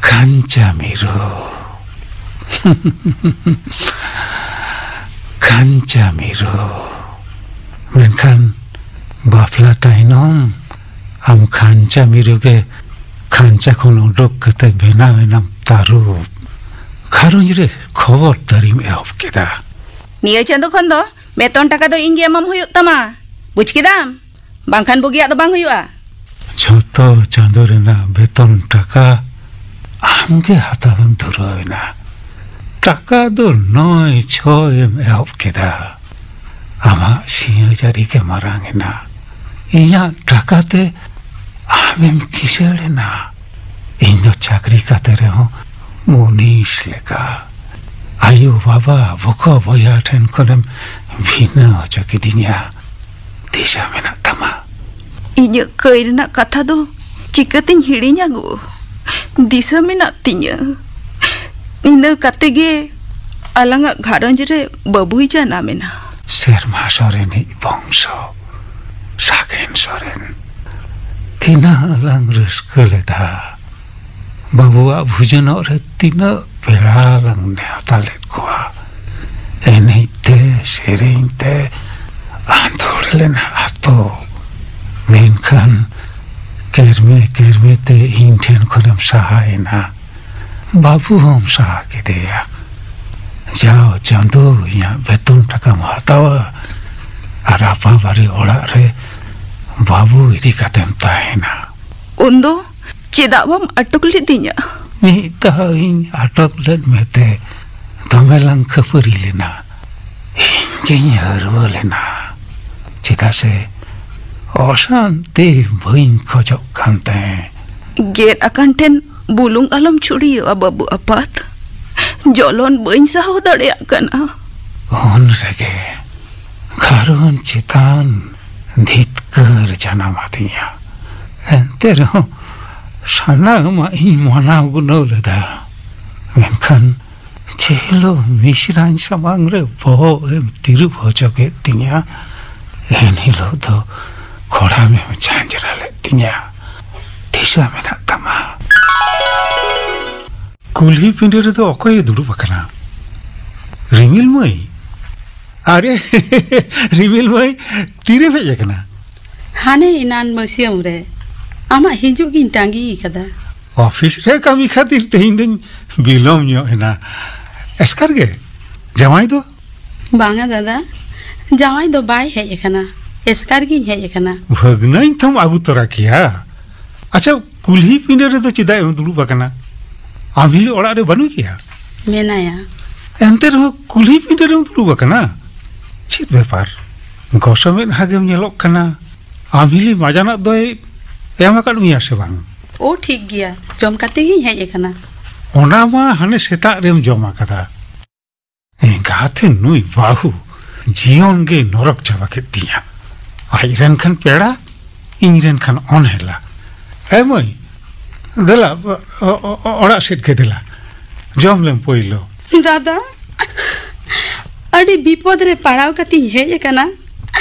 ᱠᱷᱟᱧᱪᱟ ᱢᱤᱨᱩ᱾ ᱠᱷᱟᱧᱪᱟ ᱢᱤᱨᱩ᱾ ᱢᱮᱱᱠᱷᱟᱱ ᱵᱟᱯᱞᱟ ᱛᱟᱭᱱᱚᱢ ᱟᱢ ᱠᱷᱟᱧᱪᱟ ᱢᱤᱨᱩ ᱜᱮ ᱠᱷᱟᱧᱪᱟ ᱠᱷᱚᱱ ᱩᱰᱩᱠ ᱠᱟᱛᱮ ᱵᱮᱱᱟᱣ ᱮᱱᱟᱢ ᱛᱟᱹᱨᱩᱵ᱾ ᱜᱷᱟᱨᱚᱸᱡᱽ ᱨᱮ ᱠᱷᱚᱵᱚᱨ ᱫᱟᱨᱤᱢ ᱮᱦᱚᱵ ᱠᱮᱫᱟ᱾ ᱱᱤᱭᱟᱹ ᱪᱟᱸᱫᱚ ᱠᱷᱚᱱ ᱫᱚ ᱵᱮᱛᱚᱱ ᱴᱟᱠᱟ ᱫᱚ ᱤᱧ ᱜᱮ ᱮᱢᱟᱢ ᱦᱩᱭᱩᱜ ᱛᱟᱢᱟ, ᱵᱩᱡᱽ ᱠᱮᱫᱟᱢ? ᱵᱟᱝᱠᱷᱟᱱ ᱵᱩᱜᱤᱭᱟᱜ ᱫᱚ ᱵᱟᱝ ᱦᱩᱭᱩᱜᱼᱟ᱾ ᱡᱷᱚᱛᱚ ᱪᱟᱸᱫᱚ ᱨᱮᱱᱟᱜ ᱵᱮᱛᱚᱱ ᱴᱟᱠᱟ ᱟᱢ ᱜᱮ ᱦᱟᱛᱟᱣ ᱮᱢ ᱫᱷᱩᱨᱟᱹᱣ ᱮᱱᱟ᱾ ᱴᱟᱠᱟ ᱫᱚ ᱱᱚᱭ ᱪᱷᱚᱭ ᱮᱢ ᱮᱦᱚᱵ ᱠᱮᱫᱟ᱾ ᱟᱢᱟᱜ ᱥᱤᱧ ᱡᱟᱹᱨᱤ ᱜᱮ ᱢᱟᱨᱟᱝ ᱮᱱᱟ᱾ ᱤᱧᱟᱜ ᱴᱟᱠᱟ ᱛᱮ ᱟᱢᱮᱢ ᱠᱤᱥᱟᱹᱲ ᱮᱱᱟ᱾ ᱤᱧ ᱫᱚ ᱪᱟᱹᱠᱨᱤ ᱠᱟᱛᱮ ᱨᱮᱦᱚᱸ ᱢᱩᱱᱤᱥ ᱞᱮᱠᱟ ᱟᱭᱳ ᱵᱟᱵᱟ ᱵᱚᱠᱚ ᱵᱚᱭᱦᱟ ᱴᱷᱮᱱ ᱠᱷᱚᱱᱮᱢ ᱵᱷᱤᱱᱟᱹ ᱦᱚᱪᱚ ᱠᱤᱫᱤᱧᱟ᱾ ᱫᱤᱥᱟᱹ ᱢᱮᱱᱟᱜ ᱛᱟᱢᱟ? ᱤᱧᱟᱹᱜ ᱠᱟᱹᱭ ᱨᱮᱱᱟᱜ ᱠᱟᱛᱷᱟ ᱫᱚ ᱪᱤᱠᱟᱹᱛᱤᱧ ᱦᱤᱲᱤᱧᱟ ᱜᱳ? ᱫᱤᱥᱟᱹ ᱢᱮᱱᱟᱜ ᱛᱤᱧᱟᱹ᱾ ᱤᱱᱟᱹ ᱠᱟᱛᱮ ᱜᱮ ᱟᱞᱟᱝᱟᱜ ᱜᱷᱟᱨᱚᱸᱡᱽ ᱨᱮ ᱵᱟᱹᱵᱩᱭ ᱡᱟᱱᱟᱢ ᱮᱱᱟ᱾ ᱥᱮᱨᱢᱟ ᱥᱚᱨᱮᱱᱤᱡ ᱵᱚᱝᱥᱚ, ᱥᱟᱜᱮᱱ ᱥᱚᱨᱮᱱ᱾ ᱛᱤᱱᱟᱹᱜ ᱞᱟᱝ ᱨᱟᱹᱥᱠᱟᱹ ᱞᱮᱫᱟ᱾ ᱵᱟᱹᱵᱩᱣᱟᱜ ᱵᱷᱩᱡᱟᱹᱱᱚᱜ ᱨᱮ ᱛᱤᱱᱟᱹᱜ ᱯᱮᱲᱟ ᱞᱟᱝ ᱱᱮᱣᱛᱟ ᱞᱮᱫ ᱠᱚᱣᱟ᱾ ᱮᱱᱮᱡ ᱛᱮ, ᱥᱮᱨᱮᱧ ᱛᱮ ᱟᱸᱫᱳᱲ ᱞᱮᱱᱟ ᱟᱛᱳ᱾ ᱢᱮᱱᱠᱷᱟᱱ ᱠᱮᱨᱢᱮ ᱠᱮᱨᱢᱮ ᱛᱮ ᱤᱧ ᱴᱷᱮᱱ ᱠᱷᱚᱱᱮᱢ ᱥᱟᱦᱟᱭᱮᱱᱟ᱾ ᱵᱟᱹᱵᱩ ᱦᱚᱸᱢ ᱥᱟᱦᱟ ᱠᱮᱫᱮᱭᱟ᱾ ᱡᱟᱣ ᱪᱟᱸᱫᱳ ᱤᱧᱟᱜ ᱵᱮᱛᱚᱱ ᱴᱟᱠᱟᱢ ᱦᱟᱛᱟᱣᱟ ᱟᱨ ᱟᱯᱟ ᱵᱟᱨᱮ ᱚᱲᱟᱜ ᱨᱮ ᱵᱟᱹᱵᱩ ᱤᱫᱤ ᱠᱟᱛᱮᱢ ᱛᱟᱦᱮᱱᱟ᱾ ᱩᱱᱫᱚ ᱪᱮᱫᱟᱜ ᱵᱟᱢ ᱟᱴᱚᱠ ᱞᱤᱫᱤᱧᱟ? ᱢᱤᱫ ᱫᱷᱟᱣ ᱤᱧ ᱟᱴᱚᱠ ᱞᱮᱫ ᱢᱮᱛᱮ ᱫᱚᱢᱮ ᱞᱟᱝ ᱠᱷᱟᱹᱯᱟᱹᱨᱤ ᱞᱮᱱᱟ᱾ ᱤᱧ ᱜᱤᱧ ᱦᱟᱹᱨᱣᱟᱹ ᱞᱮᱱᱟ᱾ ᱪᱮᱫᱟᱜ ᱥᱮ ᱚᱥᱟᱱᱛᱤ ᱵᱟᱹᱧ ᱠᱷᱚᱡᱚᱜ ᱠᱟᱱ ᱛᱟᱦᱮᱸ᱾ ᱜᱮᱫ ᱟᱠᱟᱱ ᱴᱷᱮᱱ ᱵᱩᱞᱩᱝ ᱟᱞᱚᱢ ᱪᱷᱩᱲᱤᱭᱟᱹᱣᱟ ᱵᱟᱹᱵᱩ ᱟᱯᱟᱛ᱾ ᱡᱚᱞᱚᱱ ᱵᱟᱹᱧ ᱥᱟᱦᱟᱣ ᱫᱟᱲᱮᱭᱟᱜ ᱠᱟᱱᱟ᱾ ᱩᱱ ᱨᱮᱜᱮ ᱜᱷᱟᱨᱚᱸᱡᱽ ᱪᱮᱛᱟᱱ ᱫᱷᱤᱛᱠᱟᱹᱨ ᱡᱟᱱᱟᱢ ᱟᱹᱫᱤᱧᱟ᱾ ᱮᱱᱛᱮ ᱨᱮᱦᱚᱸ ᱥᱟᱱᱟᱢᱟᱜ ᱤᱧ ᱢᱟᱱᱟᱣ ᱜᱩᱱᱟᱹᱣ ᱞᱮᱫᱟ᱾ ᱢᱮᱱᱠᱷᱟᱱ ᱡᱮ ᱦᱤᱞᱳᱜ ᱢᱤᱥᱨᱟᱧ ᱥᱟᱢᱟᱝ ᱨᱮ ᱵᱚᱦᱚᱜ ᱮᱢ ᱛᱤᱨᱩᱵ ᱦᱚᱪᱚ ᱠᱮᱫ ᱛᱤᱧᱟ, ᱮᱱ ᱦᱤᱞᱳᱜ ᱫᱚ ᱠᱚᱲᱟᱢ ᱮᱢ ᱡᱷᱟᱸᱡᱽᱨᱟ ᱞᱮᱫ ᱛᱤᱧᱟ᱾ ᱫᱤᱥᱟᱹ ᱢᱮᱱᱟᱜ ᱛᱟᱢᱟ? ᱠᱩᱞᱦᱤ ᱯᱤᱸᱰᱟᱹ ᱨᱮᱫᱚ ᱚᱠᱚᱭᱮ ᱫᱩᱲᱩᱵ ᱟᱠᱟᱱᱟ? ᱨᱤᱢᱤᱞ ᱢᱟᱹᱭ? ᱟᱨᱮ, ᱨᱤᱢᱤᱞ ᱢᱟᱹᱭ, ᱛᱤᱨᱮᱢ ᱦᱮᱡ ᱟᱠᱟᱱᱟ? ᱦᱟᱱᱮ ᱮᱱᱟᱱ ᱵᱟᱹᱥᱭᱟᱹᱢ ᱨᱮ ᱟᱢᱟᱜ ᱦᱤᱡᱩᱜ ᱜᱤᱧ ᱛᱟᱺᱜᱤ ᱟᱠᱟᱫᱟ᱾ ᱚᱯᱷᱤᱥ ᱨᱮ ᱠᱟᱹᱢᱤ ᱠᱷᱟᱹᱛᱤᱨ ᱛᱮᱦᱮᱧ ᱫᱚᱧ ᱵᱤᱞᱚᱢ ᱧᱚᱜ ᱮᱱᱟ᱾ ᱮᱥᱠᱟᱨ ᱜᱮ? ᱡᱟᱶᱟᱭ ᱫᱚ? ᱵᱟᱝᱟ ᱫᱟᱫᱟ, ᱡᱟᱶᱟᱭ ᱫᱚ ᱵᱟᱭ ᱦᱮᱡ ᱟᱠᱟᱱᱟ, ᱮᱥᱠᱟᱨ ᱜᱤᱧ ᱦᱮᱡ ᱟᱠᱟᱱᱟ᱾ ᱵᱷᱟᱹᱜᱽᱱᱟᱹᱧ ᱛᱷᱚᱢ ᱟᱹᱜᱩ ᱛᱚᱨᱟ ᱠᱮᱭᱟ᱾ ᱟᱪᱪᱷᱟ, ᱠᱩᱞᱦᱤ ᱯᱤᱸᱰᱟᱹ ᱨᱮᱫᱚ ᱪᱮᱫᱟᱜ ᱮᱢ ᱫᱩᱲᱩᱵ ᱟᱠᱟᱱᱟ? ᱟᱢ ᱦᱤᱞᱤ ᱚᱲᱟᱜ ᱨᱮ ᱵᱟᱹᱱᱩᱭ ᱜᱮᱭᱟ? ᱢᱮᱱᱟᱭᱟ᱾ ᱮᱱᱛᱮ ᱨᱮᱦᱚᱸ ᱠᱩᱞᱦᱤ ᱯᱤᱸᱰᱟᱹ ᱨᱮᱢ ᱫᱩᱲᱩᱵ ᱟᱠᱟᱱᱟ? ᱪᱮᱫ ᱵᱮᱯᱟᱨ? ᱜᱚᱥᱚ ᱢᱮᱫᱦᱟ ᱜᱮᱢ ᱧᱮᱞᱚᱜ ᱠᱟᱱᱟ᱾ ᱟᱢ ᱦᱤᱞᱤ ᱢᱟᱡᱟᱱᱟᱜ ᱫᱚᱭ ᱮᱢ ᱟᱠᱟᱫ ᱢᱮᱭᱟ ᱥᱮ ᱵᱟᱝ? ᱳ, ᱴᱷᱤᱠ ᱜᱮᱭᱟ, ᱡᱚᱢ ᱠᱟᱛᱮ ᱜᱤᱧ ᱦᱮᱡ ᱟᱠᱟᱱᱟ᱾ ᱚᱱᱟ ᱢᱟ ᱦᱟᱱᱮ ᱥᱮᱛᱟᱜ ᱨᱮᱢ ᱡᱚᱢ ᱟᱠᱟᱫᱟ᱾ ᱮᱸᱜᱟᱛᱮ ᱱᱩᱭ ᱵᱟᱹᱦᱩ ᱡᱤᱭᱚᱱ ᱜᱮ ᱱᱚᱨᱚᱠ ᱪᱟᱵᱟ ᱠᱮᱫ ᱛᱤᱧᱟ᱾ ᱟᱡ ᱨᱮᱱ ᱠᱷᱟᱱ ᱯᱮᱲᱟ, ᱤᱧ ᱨᱮᱱ ᱠᱷᱟᱱ ᱚᱱᱦᱮᱞᱟ᱾ ᱮ ᱢᱟᱹᱭ, ᱫᱮᱞᱟ, ᱚ-, ᱚ-, ᱚ-, ᱚᱲᱟᱜ ᱥᱮᱫ ᱜᱮ ᱫᱮᱞᱟ, ᱡᱚᱢ ᱞᱮᱢ ᱯᱳᱭᱞᱳ᱾ ᱫᱟᱫᱟ, ᱟᱹᱰᱤ ᱵᱤᱯᱚᱫ ᱨᱮ ᱯᱟᱲᱟᱣ ᱠᱟᱛᱮᱧ ᱦᱮᱡ ᱟᱠᱟᱱᱟ,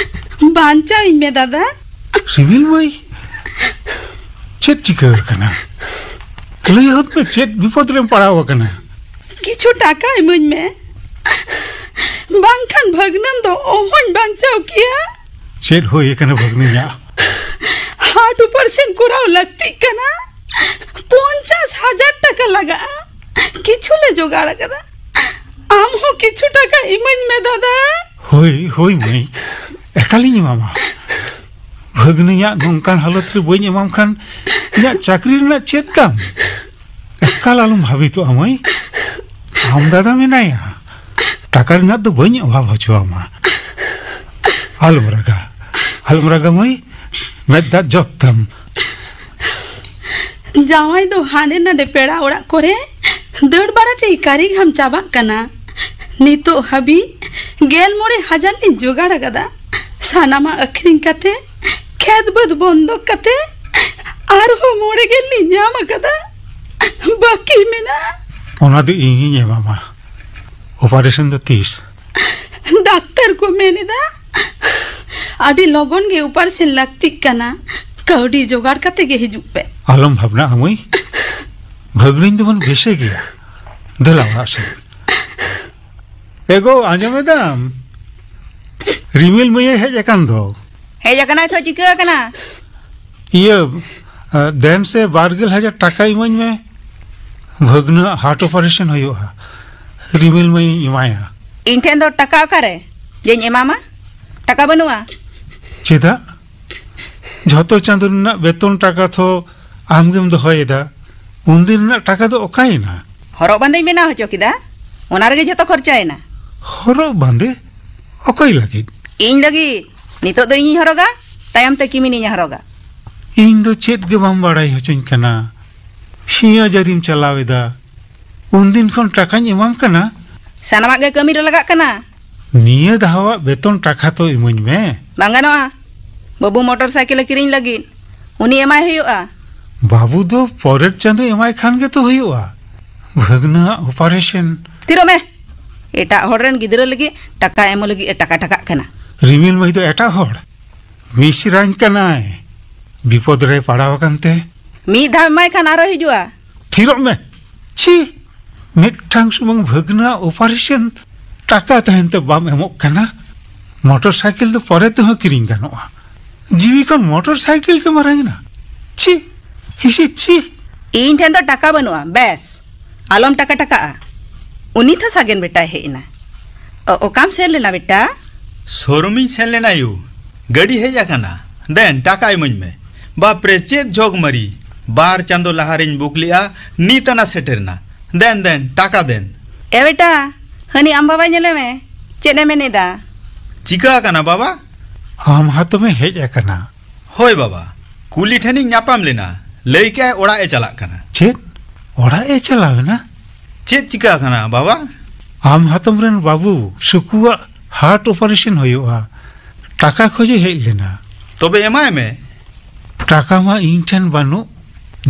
ᱵᱟᱧᱪᱟᱣᱤᱧ ᱢᱮ ᱫᱟᱫᱟ᱾ ᱨᱤᱢᱤᱞ ᱢᱟᱹᱭ, ᱪᱮᱫ ᱪᱤᱠᱟᱹ ᱟᱠᱟᱱᱟ? ᱞᱟᱹᱭ ᱦᱚᱫ ᱢᱮ, ᱪᱮᱫ ᱵᱤᱯᱚᱫ ᱨᱮᱢ ᱯᱟᱲᱟᱣ ᱟᱠᱟᱱᱟ? ᱠᱤᱪᱷᱩ ᱴᱟᱠᱟ ᱤᱢᱟᱹᱧ ᱢᱮ, ᱵᱟᱝᱠᱷᱟᱱ ᱵᱷᱟᱹᱜᱽᱱᱟᱹᱢ ᱫᱚ ᱚᱦᱚᱧ ᱵᱟᱧᱪᱟᱣ ᱠᱮᱭᱟ᱾ ᱪᱮᱫ ᱦᱩᱭ ᱟᱠᱟᱱᱟ ᱵᱷᱟᱹᱜᱽᱱᱟᱹᱧᱟᱜ? ᱦᱟᱨᱴ ᱚᱯᱟᱨᱮᱥᱚᱱ ᱠᱚᱨᱟᱣ ᱞᱟᱹᱠᱛᱤᱜ ᱠᱟᱱᱟ, ᱯᱚᱧᱪᱟᱥ ᱦᱟᱡᱟᱨ ᱴᱟᱠᱟ ᱞᱟᱜᱟᱜᱼᱟ᱾ ᱠᱤᱪᱷᱩ ᱞᱮ ᱡᱚᱜᱟᱲ ᱟᱠᱟᱫᱟ, ᱟᱢ ᱦᱚᱸ ᱠᱤᱪᱷᱩ ᱴᱟᱠᱟ ᱤᱢᱟᱹᱧ ᱢᱮ ᱫᱟᱫᱟ᱾ ᱦᱳᱭ, ᱦᱳᱭ ᱢᱟᱹᱭ, ᱮᱠᱟᱞᱤᱧ ᱮᱢᱟᱢᱟ᱾ ᱵᱷᱟᱹᱜᱽᱱᱟᱹᱧᱟᱜ ᱱᱚᱝᱠᱟᱱ ᱦᱟᱞᱚᱛ ᱨᱮ ᱵᱟᱹᱧ ᱮᱢᱟᱢ ᱠᱷᱟᱱ ᱤᱧᱟᱹᱜ ᱪᱟᱹᱠᱨᱤ ᱨᱮᱱᱟᱜ ᱪᱮᱫ ᱫᱟᱢ? ᱮᱠᱟᱞ ᱟᱞᱚᱢ ᱵᱷᱟᱵᱤᱛᱚᱜᱼᱟ ᱢᱟᱹᱭ, ᱟᱢ ᱫᱟᱫᱟ ᱢᱮᱱᱟᱭᱟ, ᱴᱟᱠᱟ ᱨᱮᱱᱟᱜ ᱫᱚ ᱵᱟᱹᱧ ᱚᱵᱷᱟᱵ ᱦᱚᱪᱚᱣᱟᱢᱟ᱾ ᱟᱞᱚᱢ ᱨᱟᱜᱟ, ᱟᱞᱚᱢ ᱨᱟᱜᱟ ᱢᱟᱹᱭ, ᱢᱮᱫ ᱫᱟᱜ ᱡᱚᱛ ᱛᱟᱢ᱾ ᱡᱟᱶᱟᱭ ᱫᱚ ᱦᱟᱸᱰᱮ ᱱᱟᱰᱮ ᱯᱮᱲᱟ ᱚᱲᱟᱜ ᱠᱚᱨᱮ ᱫᱟᱹᱲ ᱵᱟᱲᱟ ᱛᱮ ᱠᱟᱨᱤ ᱜᱷᱟᱢ ᱪᱟᱵᱟᱜ ᱠᱟᱱᱟ᱾ ᱱᱤᱛᱚᱜ ᱦᱟᱹᱵᱤᱡ ᱜᱮᱞ ᱢᱚᱬᱮ ᱦᱟᱡᱟᱨ ᱞᱤᱧ ᱡᱚᱜᱟᱲ ᱟᱠᱟᱫᱟ᱾ ᱥᱟᱱᱟᱢᱟᱜ ᱟᱹᱠᱷᱨᱤᱧ ᱠᱟᱛᱮ, ᱠᱷᱮᱛ ᱵᱟᱹᱫᱽ ᱵᱚᱱᱫᱚᱠ ᱠᱟᱛᱮ ᱟᱨᱦᱚᱸ ᱢᱚᱬᱮ ᱜᱮᱞ ᱞᱤᱧ ᱧᱟᱢ ᱟᱠᱟᱫᱟ᱾ ᱵᱟᱹᱠᱤ ᱢᱮᱱᱟᱜᱼᱟ᱾ ᱚᱱᱟ ᱫᱚ ᱤᱧᱤᱧ ᱮᱢᱟᱢᱟ᱾ ᱚᱯᱟᱨᱮᱥᱚᱱ ᱫᱚ ᱛᱤᱥ? ᱰᱟᱠᱛᱟᱨ ᱠᱚ ᱢᱮᱱ ᱮᱫᱟ, ᱟᱹᱰᱤ ᱞᱚᱜᱚᱱ ᱜᱮ ᱚᱯᱟᱨᱮᱥᱚᱱ ᱞᱟᱹᱠᱛᱤᱜ ᱠᱟᱱᱟ᱾ ᱠᱟᱹᱣᱰᱤ ᱡᱚᱜᱟᱲ ᱠᱟᱛᱮ ᱜᱮ ᱦᱤᱡᱩᱜ ᱯᱮ᱾ ᱟᱞᱚᱢ ᱵᱷᱟᱵᱽᱱᱟᱜᱼᱟ ᱢᱟᱹᱭ᱾ ᱵᱷᱟᱹᱜᱽᱱᱤᱧ ᱫᱚᱵᱚᱱ ᱵᱮᱥᱮ ᱜᱮᱭᱟ᱾ ᱫᱮᱞᱟ ᱚᱲᱟᱜ ᱥᱮᱫ᱾ ᱮᱜᱳ, ᱟᱸᱡᱚᱢᱮᱫᱟᱢ? ᱨᱤᱢᱤᱞ ᱢᱟᱹᱭᱮ ᱦᱮᱡ ᱟᱠᱟᱱ ᱫᱚ᱾ ᱦᱮᱡ ᱟᱠᱟᱱᱟᱭ ᱛᱚ, ᱪᱤᱠᱟᱹ ᱟᱠᱟᱱᱟ? ᱤᱭᱟᱹ, ᱟ, ᱫᱮᱱ ᱥᱮ ᱵᱟᱨ ᱜᱮᱞ ᱦᱟᱡᱟᱨ ᱴᱟᱠᱟ ᱤᱢᱟᱹᱧ ᱢᱮ᱾ ᱵᱷᱟᱹᱜᱽᱱᱟᱹ ᱦᱟᱨᱴ ᱚᱯᱟᱨᱮᱥᱚᱱ ᱦᱩᱭᱩᱜᱼᱟ᱾ ᱨᱤᱢᱤᱞ ᱢᱟᱹᱭᱤᱧ ᱮᱢᱟᱭᱟ᱾ ᱤᱧ ᱴᱷᱮᱱ ᱫᱚ ᱴᱟᱠᱟ ᱚᱠᱟᱨᱮ ᱡᱮᱧ ᱮᱢᱟᱢᱟ? ᱴᱟᱠᱟ ᱵᱟᱹᱱᱩᱜᱼᱟ᱾ ᱪᱮᱫᱟᱜ? ᱡᱷᱚᱛᱚ ᱪᱟᱸᱫᱳ ᱨᱮᱱᱟᱜ ᱵᱮᱛᱚᱱ ᱴᱟᱠᱟ ᱛᱷᱚ ᱟᱢᱜᱮᱢ ᱫᱚᱦᱚᱭᱮᱫᱟ᱾ ᱩᱱᱫᱤᱱ ᱨᱮᱱᱟᱜ ᱴᱟᱠᱟ ᱫᱚ ᱚᱠᱟᱭᱮᱱᱟ? ᱦᱚᱨᱚᱜ ᱵᱟᱸᱫᱮᱧ ᱵᱮᱱᱟᱣ ᱦᱚᱪᱚ ᱠᱮᱫᱟ, ᱚᱱᱟ ᱨᱮᱜᱮ ᱡᱷᱚᱛᱚ ᱠᱷᱚᱨᱪᱟᱭᱮᱱᱟ᱾ ᱦᱚᱨᱚᱜ ᱵᱟᱸᱫᱮ? ᱚᱠᱚᱭ ᱞᱟᱹᱜᱤᱫ? ᱤᱧ ᱞᱟᱹᱜᱤᱫ᱾ ᱱᱤᱛᱚᱜ ᱫᱚ ᱤᱧᱤᱧ ᱦᱚᱨᱚᱜᱟ, ᱛᱟᱭᱚᱢ ᱛᱮ ᱠᱤᱢᱤᱱᱤᱧ ᱦᱚᱨᱚᱜᱟ᱾ ᱤᱧ ᱫᱚ ᱪᱮᱫ ᱜᱮ ᱵᱟᱢ ᱵᱟᱲᱟᱭ ᱦᱚᱪᱚᱧ ᱠᱟᱱᱟ᱾ ᱥᱤᱧ ᱦᱟᱹᱡᱨᱤᱢ ᱪᱟᱞᱟᱣ ᱮᱫᱟ, ᱩᱱᱫᱤᱱ ᱠᱷᱚᱱ ᱴᱟᱠᱟᱧ ᱮᱢᱟᱢ ᱠᱟᱱᱟ᱾ ᱥᱟᱱᱟᱢᱟᱜ ᱜᱮ ᱠᱟᱹᱢᱤ ᱨᱮ ᱞᱟᱜᱟᱜ ᱠᱟᱱᱟ᱾ ᱱᱤᱭᱟᱹ ᱫᱷᱟᱣᱟᱜ ᱵᱮᱛᱚᱱ ᱴᱟᱠᱟ ᱛᱚ ᱤᱢᱟᱹᱧ ᱢᱮ᱾ ᱵᱟᱝ ᱜᱟᱱᱚᱜᱼᱟ, ᱵᱟᱹᱵᱩ ᱢᱚᱴᱚᱨ ᱥᱟᱭᱠᱮᱞᱮ ᱠᱤᱨᱤᱧ ᱞᱟᱹᱜᱤᱫ, ᱩᱱᱤ ᱮᱢᱟᱭ ᱦᱩᱭᱩᱜᱼᱟ᱾ ᱵᱟᱹᱵᱩ ᱫᱚ ᱯᱚᱨᱮᱨ ᱪᱟᱸᱫᱳ ᱮᱢᱟᱭ ᱠᱷᱟᱱ ᱜᱮᱛᱚ ᱦᱩᱭᱩᱜᱼᱟ᱾ ᱵᱷᱟᱹᱜᱽᱱᱟᱹᱣᱟᱜ ᱚᱯᱟᱨᱮᱥᱚᱱ᱾ ᱛᱷᱤᱨᱚᱜ ᱢᱮ᱾ ᱮᱴᱟᱜ ᱦᱚᱲ ᱨᱮᱱ ᱜᱤᱫᱽᱨᱟᱹ ᱞᱟᱹᱜᱤᱫ ᱴᱟᱠᱟ ᱮᱢᱚᱜ ᱞᱟᱹᱜᱤᱫ ᱮ ᱴᱟᱠᱟ ᱴᱟᱠᱟᱜ ᱠᱟᱱᱟ᱾ ᱨᱤᱢᱤᱞ ᱢᱟᱹᱭ ᱫᱚ ᱮᱴᱟᱜ ᱦᱚᱲ? ᱢᱤᱥᱨᱟᱧ ᱠᱟᱱᱟᱭ᱾ ᱵᱤᱯᱚᱫ ᱨᱮ ᱯᱟᱲᱟᱣ ᱟᱠᱟᱱ ᱛᱮ᱾ ᱢᱤᱫ ᱫᱷᱟᱣ ᱮᱢᱟᱭ ᱠᱷᱟᱱ ᱟᱨᱚ ᱦᱤᱡᱩᱜᱼᱟ᱾ ᱛᱷᱤᱨᱚᱜ ᱢᱮ᱾ ᱪᱷᱤ! ᱢᱤᱫᱴᱟᱝ ᱥᱩᱢᱩᱝ ᱵᱷᱟᱹᱜᱽᱱᱟᱹᱣᱟᱜ ᱚᱯᱟᱨᱮᱥᱚᱱ ᱴᱟᱠᱟ ᱛᱟᱦᱮᱱ ᱛᱮ ᱵᱟᱢ ᱮᱢᱚᱜ ᱠᱟᱱᱟ᱾ ᱢᱚᱴᱚᱨ ᱥᱟᱭᱠᱮᱞ ᱫᱚ ᱯᱚᱨᱮ ᱛᱮᱦᱚᱸ ᱠᱤᱨᱤᱧ ᱜᱟᱱᱚᱜᱼᱟ᱾ ᱡᱤᱣᱤ ᱠᱷᱚᱱ ᱢᱚᱴᱚᱨ ᱥᱟᱭᱠᱮᱞ ᱜᱮ ᱢᱟᱨᱟᱝ ᱮᱱᱟ᱾ ᱪᱷᱤ! ᱤᱥᱤ ᱪᱷᱤ! ᱤᱧ ᱴᱷᱮᱱ ᱫᱚ ᱴᱟᱠᱟ ᱵᱟᱹᱱᱩᱜᱼᱟ᱾ ᱵᱮᱥ, ᱟᱞᱚᱢ ᱴᱟᱠᱟ ᱴᱟᱠᱟᱜᱼᱟ᱾ ᱩᱱᱤ ᱛᱚ ᱥᱟᱜᱮᱱ ᱵᱮᱴᱟᱭ ᱦᱮᱡ ᱮᱱᱟ᱾ ᱚ-, ᱚᱠᱟᱢ ᱥᱮᱱ ᱞᱮᱱᱟ ᱵᱮᱴᱟ? ᱥᱳᱨᱩᱢᱤᱧ ᱥᱮᱱ ᱞᱮᱱᱟ ᱭᱩ᱾ ᱜᱟᱹᱰᱤ ᱦᱮᱡ ᱟᱠᱟᱱᱟ᱾ ᱫᱮᱱ, ᱴᱟᱠᱟ ᱤᱢᱟᱹᱧ ᱢᱮ᱾ ᱵᱟᱯᱨᱮ, ᱪᱮᱫ ᱡᱷᱚᱜᱽ ᱢᱟᱹᱨᱤ! ᱵᱟᱨ ᱪᱟᱸᱫᱚ ᱞᱟᱦᱟ ᱨᱤᱧ ᱵᱩᱠ ᱞᱮᱜᱼᱟ, ᱱᱤᱛ ᱟᱱᱟ ᱥᱮᱴᱮᱨ ᱮᱱᱟ᱾ ᱫᱮᱱ, ᱫᱮᱱ, ᱴᱟᱠᱟ ᱫᱮᱱ᱾ ᱮ ᱵᱮᱴᱟ, ᱦᱟᱹᱱᱤ ᱟᱢ ᱵᱟᱵᱟ ᱧᱮᱞᱮ ᱢᱮ, ᱪᱮᱫ ᱮ ᱢᱮᱱ ᱮᱫᱟ? ᱪᱤᱠᱟᱹ ᱟᱠᱟᱱᱟ ᱵᱟᱵᱟ? ᱟᱢ ᱦᱟᱛᱚᱢᱮ ᱦᱮᱡ ᱟᱠᱟᱱᱟ᱾ ᱦᱳᱭ ᱵᱟᱵᱟ, ᱠᱩᱞᱤ ᱴᱷᱮᱱᱤᱧ ᱧᱟᱯᱟᱢ ᱞᱮᱱᱟ, ᱞᱟᱹᱭ ᱠᱮᱜᱼᱟᱭ ᱚᱲᱟᱜ ᱮ ᱪᱟᱞᱟᱜ ᱠᱟᱱᱟ᱾ ᱪᱮᱫ? ᱚᱲᱟᱜ ᱮ ᱪᱟᱞᱟᱣ ᱮᱱᱟ? ᱪᱮᱫ ᱪᱤᱠᱟᱹ ᱟᱠᱟᱱᱟ ᱵᱟᱵᱟ? ᱟᱢ ᱦᱟᱛᱚᱢ ᱨᱮᱱ ᱵᱟᱹᱵᱩ ᱥᱩᱠᱩᱣᱟᱜ ᱦᱟᱨᱴ ᱚᱯᱟᱨᱮᱥᱚᱱ ᱦᱩᱭᱩᱜᱼᱟ, ᱴᱟᱠᱟ ᱠᱷᱚᱡᱮ ᱦᱮᱡ ᱞᱮᱱᱟ᱾ ᱛᱚᱵᱮ ᱮᱢᱟᱭ ᱢᱮ᱾ ᱴᱟᱠᱟ ᱢᱟ ᱤᱧ ᱴᱷᱮᱱ ᱵᱟᱹᱱᱩᱜ,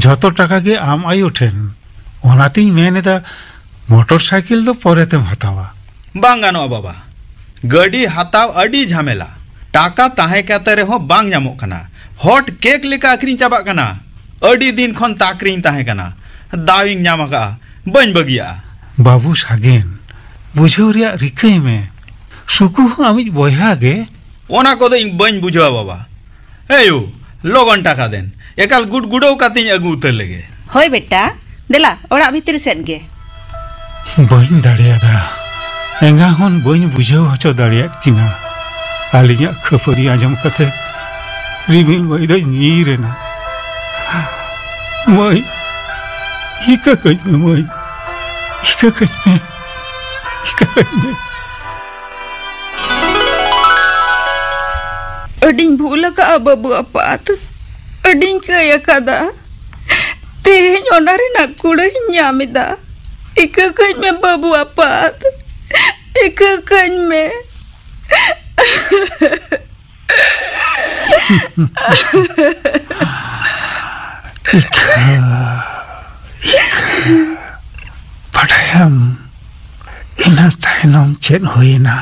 ᱡᱷᱚᱛᱚ ᱴᱟᱠᱟ ᱜᱮ ᱟᱢ ᱟᱭᱳ ᱴᱷᱮᱱ᱾ ᱚᱱᱟᱛᱤᱧ ᱢᱮᱱ ᱮᱫᱟ, ᱢᱚᱴᱚᱨ ᱥᱟᱭᱠᱮᱞ ᱫᱚ ᱯᱚᱨᱮ ᱛᱮᱢ ᱦᱟᱛᱟᱣᱟ᱾ ᱵᱟᱝ ᱜᱟᱱᱚᱜᱼᱟ ᱵᱟᱵᱟ, ᱜᱟᱹᱰᱤ ᱦᱟᱛᱟᱣ ᱟᱹᱰᱤ ᱡᱷᱟᱢᱮᱞᱟ᱾ ᱴᱟᱠᱟ ᱛᱟᱦᱮᱸ ᱠᱟᱛᱮ ᱨᱮᱦᱚᱸ ᱵᱟᱝ ᱧᱟᱢᱚᱜ ᱠᱟᱱᱟ᱾ ᱦᱚᱴ ᱠᱮᱠ ᱞᱮᱠᱟ ᱟᱹᱠᱷᱨᱤᱧ ᱪᱟᱵᱟᱜ ᱠᱟᱱᱟ᱾ ᱟᱹᱰᱤ ᱫᱤᱱ ᱠᱷᱚᱱ ᱛᱟᱠ ᱨᱤᱧ ᱛᱟᱦᱮᱸ ᱠᱟᱱᱟ᱾ ᱫᱟᱣ ᱤᱧ ᱧᱟᱢ ᱟᱠᱟᱫᱼᱟ, ᱵᱟᱹᱧ ᱵᱟᱹᱜᱤᱭᱟᱜᱼᱟ᱾ ᱵᱟᱹᱵᱩ ᱥᱟᱜᱮᱱ, ᱵᱩᱡᱷᱟᱹᱣ ᱨᱮᱭᱟᱜ ᱨᱤᱠᱟᱹᱭ ᱢᱮ᱾ ᱥᱩᱠᱩ ᱦᱚᱸ ᱟᱢᱤᱡ ᱵᱚᱭᱦᱟ ᱜᱮ᱾ ᱚᱱᱟ ᱠᱚᱫᱚ ᱤᱧ ᱵᱟᱹᱧ ᱵᱩᱡᱷᱟᱹᱣᱟ ᱵᱟᱵᱟ᱾ ᱮᱭᱳ, ᱞᱚᱜᱚᱱ ᱴᱟᱠᱟ ᱫᱮᱱ, ᱮᱠᱟᱞ ᱜᱩᱰ ᱜᱩᱰᱟᱹᱣ ᱠᱟᱛᱮᱧ ᱟᱹᱜᱩ ᱩᱛᱟᱹᱨ ᱞᱮᱜᱮ᱾ ᱦᱳᱭ ᱵᱮᱴᱟ, ᱫᱮᱞᱟ ᱚᱲᱟᱜ ᱵᱷᱤᱛᱨᱤ ᱥᱮᱫ ᱜᱮ᱾ ᱵᱟᱹᱧ ᱫᱟᱲᱮᱭᱟᱫᱟ᱾ ᱮᱸᱜᱟ ᱦᱚᱸ ᱵᱟᱹᱧ ᱵᱩᱡᱷᱟᱹᱣ ᱦᱚᱪᱚ ᱫᱟᱲᱮᱭᱟᱫ ᱠᱤᱱᱟ᱾ ᱟᱹᱞᱤᱧᱟᱜ ᱠᱷᱟᱹᱯᱟᱹᱨᱤ ᱟᱸᱡᱚᱢ ᱠᱟᱛᱮ ᱨᱤᱢᱤᱞ ᱢᱟᱹᱭ ᱫᱚᱭ ᱧᱤᱨ ᱮᱱᱟ᱾ ᱢᱟᱹᱭ, ᱤᱠᱟᱹ ᱠᱟᱹᱧ ᱢᱮ ᱢᱟᱹᱭ, ᱤᱠᱟᱹ ᱠᱟᱹᱧ ᱢᱮ, ᱤᱠᱟᱹ ᱠᱟᱹᱧ ᱢᱮ᱾ ᱟᱹᱰᱤᱧ ᱵᱷᱩᱞ ᱟᱠᱟᱫᱼᱟ ᱵᱟᱹᱵᱩ ᱟᱯᱟᱛ, ᱟᱹᱰᱤᱧ ᱠᱟᱹᱭ ᱟᱠᱟᱫᱟ᱾ ᱛᱮᱦᱮᱧ ᱚᱱᱟ ᱨᱮᱱᱟᱜ ᱠᱩᱲᱟᱹᱭᱤᱧ ᱧᱟᱢ ᱮᱫᱟ᱾ ᱤᱠᱟᱹ ᱠᱟᱹᱧ ᱢᱮ ᱵᱟᱹᱵᱩ ᱟᱯᱟᱛ, ᱤᱠᱟᱹ ᱠᱟᱹᱧ ᱢᱮ᱾ ᱤᱠᱷᱟᱹ, ᱤᱠᱷᱟᱹ, ᱵᱟᱰᱟᱭᱟᱢ, ᱤᱱᱟᱹ ᱛᱟᱭᱱᱚᱢ ᱪᱮᱫ ᱦᱩᱭᱮᱱᱟ?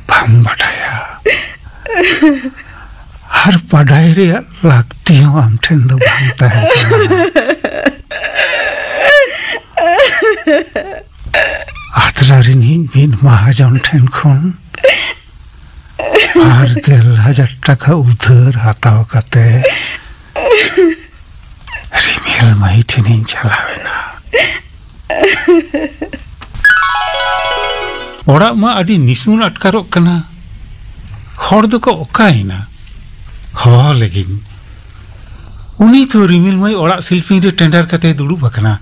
ᱵᱟᱢ ᱵᱟᱰᱟᱭᱟ? ᱟᱨ ᱵᱟᱰᱟᱭ ᱨᱮᱭᱟᱜ ᱞᱟᱹᱠᱛᱤ ᱦᱚᱸ ᱟᱢ ᱴᱷᱮᱱ ᱫᱚ ᱵᱟᱝ ᱛᱟᱦᱮᱸ ᱠᱟᱱᱟ᱾ ᱟᱛᱨᱟ ᱨᱤᱱᱤᱡ ᱢᱤᱫ ᱢᱟᱦᱟᱡᱚᱱ ᱴᱷᱮᱱ ᱠᱷᱚᱱ ᱵᱟᱨ ᱜᱮᱞ ᱦᱟᱡᱟᱨ ᱴᱟᱠᱟ ᱩᱫᱷᱟᱹᱨ ᱦᱟᱛᱟᱣ ᱠᱟᱛᱮ ᱨᱤᱢᱤᱞ ᱢᱟᱹᱭ ᱴᱷᱮᱱᱤᱧ ᱪᱟᱞᱟᱣ ᱮᱱᱟ᱾ ᱚᱲᱟᱜ ᱢᱟ ᱟᱹᱰᱤ ᱱᱤᱥᱩᱱ ᱟᱴᱠᱟᱨᱚᱜ ᱠᱟᱱᱟ᱾ ᱦᱚᱲ ᱫᱚᱠᱚ ᱚᱠᱟᱭᱮᱱᱟ? ᱦᱚᱦᱚ ᱞᱮᱜᱤᱧ᱾ ᱩᱱᱤ ᱛᱚ ᱨᱤᱢᱤᱞ ᱢᱟᱹᱭ ᱚᱲᱟᱜ ᱥᱤᱞᱯᱤᱧ ᱨᱮ ᱴᱮᱸᱰᱟᱨ ᱠᱟᱛᱮᱭ ᱫᱩᱲᱩᱵ ᱟᱠᱟᱱᱟ᱾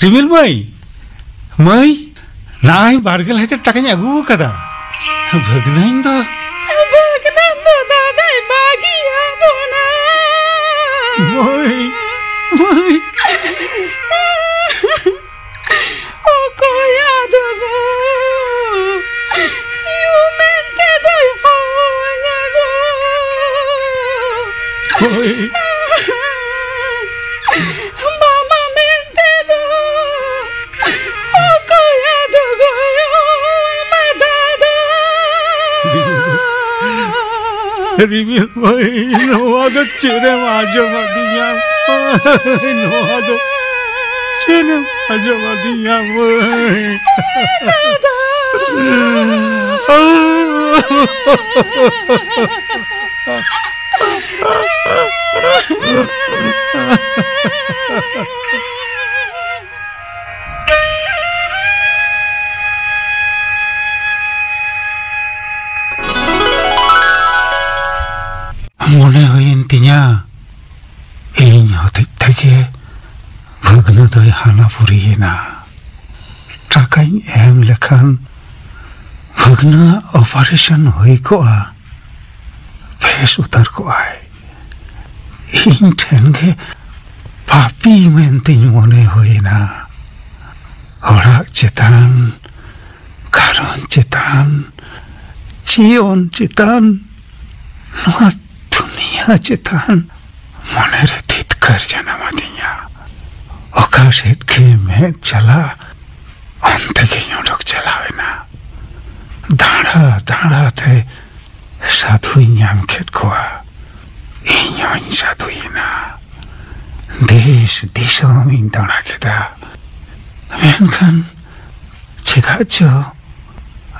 ᱨᱤᱢᱤᱞ ᱢᱟᱹᱭ, ᱢᱟᱹᱭ, ᱱᱟᱭ ᱵᱟᱨ ᱜᱮᱞ ᱦᱟᱡᱟᱨ ᱴᱟᱠᱟᱧ ᱟᱹᱜᱩ ᱟᱠᱟᱫᱟ᱾ ᱵᱷᱟᱹᱜᱽᱱᱟᱹᱧ ᱫᱚ᱾ ᱵᱷᱟᱹᱜᱽᱱᱟᱹᱧ ᱫᱚ ᱫᱟᱫᱟᱭ ᱵᱟᱹᱜᱤᱭᱟᱵᱚᱱᱟ᱾ ᱢᱟᱹᱭ, ᱢᱟᱹᱭ᱾ ᱚᱠᱚᱭ ᱟᱫᱚ ᱜᱚ? ᱭᱩ ᱢᱮᱱᱛᱮ ᱫᱚᱭ ᱦᱚᱦᱚᱣᱟᱹᱧᱟ ᱜᱚ᱾ ᱦᱳᱭ᱾ ᱢᱟᱢᱟ ᱢᱮᱱᱛᱮ ᱫᱚ ᱚᱠᱚᱭ ᱟᱫᱚ ᱜᱚᱭ ᱢᱟ ᱫᱟᱫᱟ? ᱨᱤᱢᱤᱞ ᱢᱟᱹᱭ, ᱱᱚᱣᱟ ᱫᱚ ᱪᱮᱫ ᱮᱢ ᱟᱸᱡᱚᱢ ᱟᱹᱫᱤᱧᱟ? ᱱᱚᱣᱟ ᱫᱚ ᱪᱮᱫ ᱮᱢ ᱟᱸᱡᱚᱢ ᱟᱹᱫᱤᱧᱟ ᱢᱟᱹᱭ? ᱢᱚᱱᱮ ᱦᱩᱭᱮᱱ ᱛᱤᱧᱟ, ᱤᱧ ᱦᱚᱛᱮᱡ ᱛᱮᱜᱮ ᱵᱷᱟᱹᱜᱽᱱᱟᱹ ᱫᱚᱭ ᱦᱟᱱᱟ ᱯᱩᱨᱤᱭᱮᱱᱟ᱾ ᱴᱟᱠᱟᱧ ᱮᱢ ᱞᱮᱠᱷᱟᱱ ᱵᱷᱟᱹᱜᱽᱱᱟᱹᱣᱟᱜ operation ᱦᱩᱭ ᱠᱚᱜᱼᱟ, ᱵᱮᱥ ᱩᱛᱟᱹᱨ ᱠᱚᱜᱼᱟᱭ᱾ ᱤᱧ ᱴᱷᱮᱱ ᱜᱮ ᱯᱟᱯᱤ ᱢᱮᱱᱛᱮᱧ ᱢᱚᱱᱮ ᱦᱩᱭᱮᱱᱟ᱾ ᱚᱲᱟᱜ ᱪᱮᱛᱟᱱ, ᱜᱷᱟᱨᱚᱸᱡᱽ ᱪᱮᱛᱟᱱ, ᱡᱤᱭᱚᱱ ᱪᱮᱛᱟᱱ, ᱱᱚᱣᱟ ᱫᱩᱱᱤᱭᱟᱹ ᱪᱮᱛᱟᱱ ᱢᱚᱱᱮᱨᱮ ᱫᱷᱤᱛᱠᱟᱹᱨ ᱡᱟᱱᱟᱢ ᱟᱹᱫᱤᱧᱟ᱾ ᱚᱠᱟ ᱥᱮᱫ ᱜᱮ ᱢᱮᱫ ᱪᱟᱞᱟᱜ, ᱚᱱᱛᱮ ᱜᱤᱧ ᱚᱰᱚᱠ ᱪᱟᱞᱟᱣ ᱮᱱᱟ᱾ ᱫᱟᱬᱟ ᱫᱟᱬᱟ ᱛᱮ ᱥᱟᱹᱫᱷᱩᱧ ᱧᱟᱢ ᱠᱮᱫ ᱠᱚᱣᱟ᱾ ᱤᱧ ᱦᱚᱸᱧ ᱥᱟᱹᱫᱷᱩᱭᱮᱱᱟ᱾ ᱫᱮᱥ ᱫᱤᱥᱚᱢ ᱤᱧ ᱫᱟᱬᱟ ᱠᱮᱫᱟ᱾ ᱢᱮᱱᱠᱷᱟᱱ ᱪᱮᱫᱟᱜ ᱪᱚ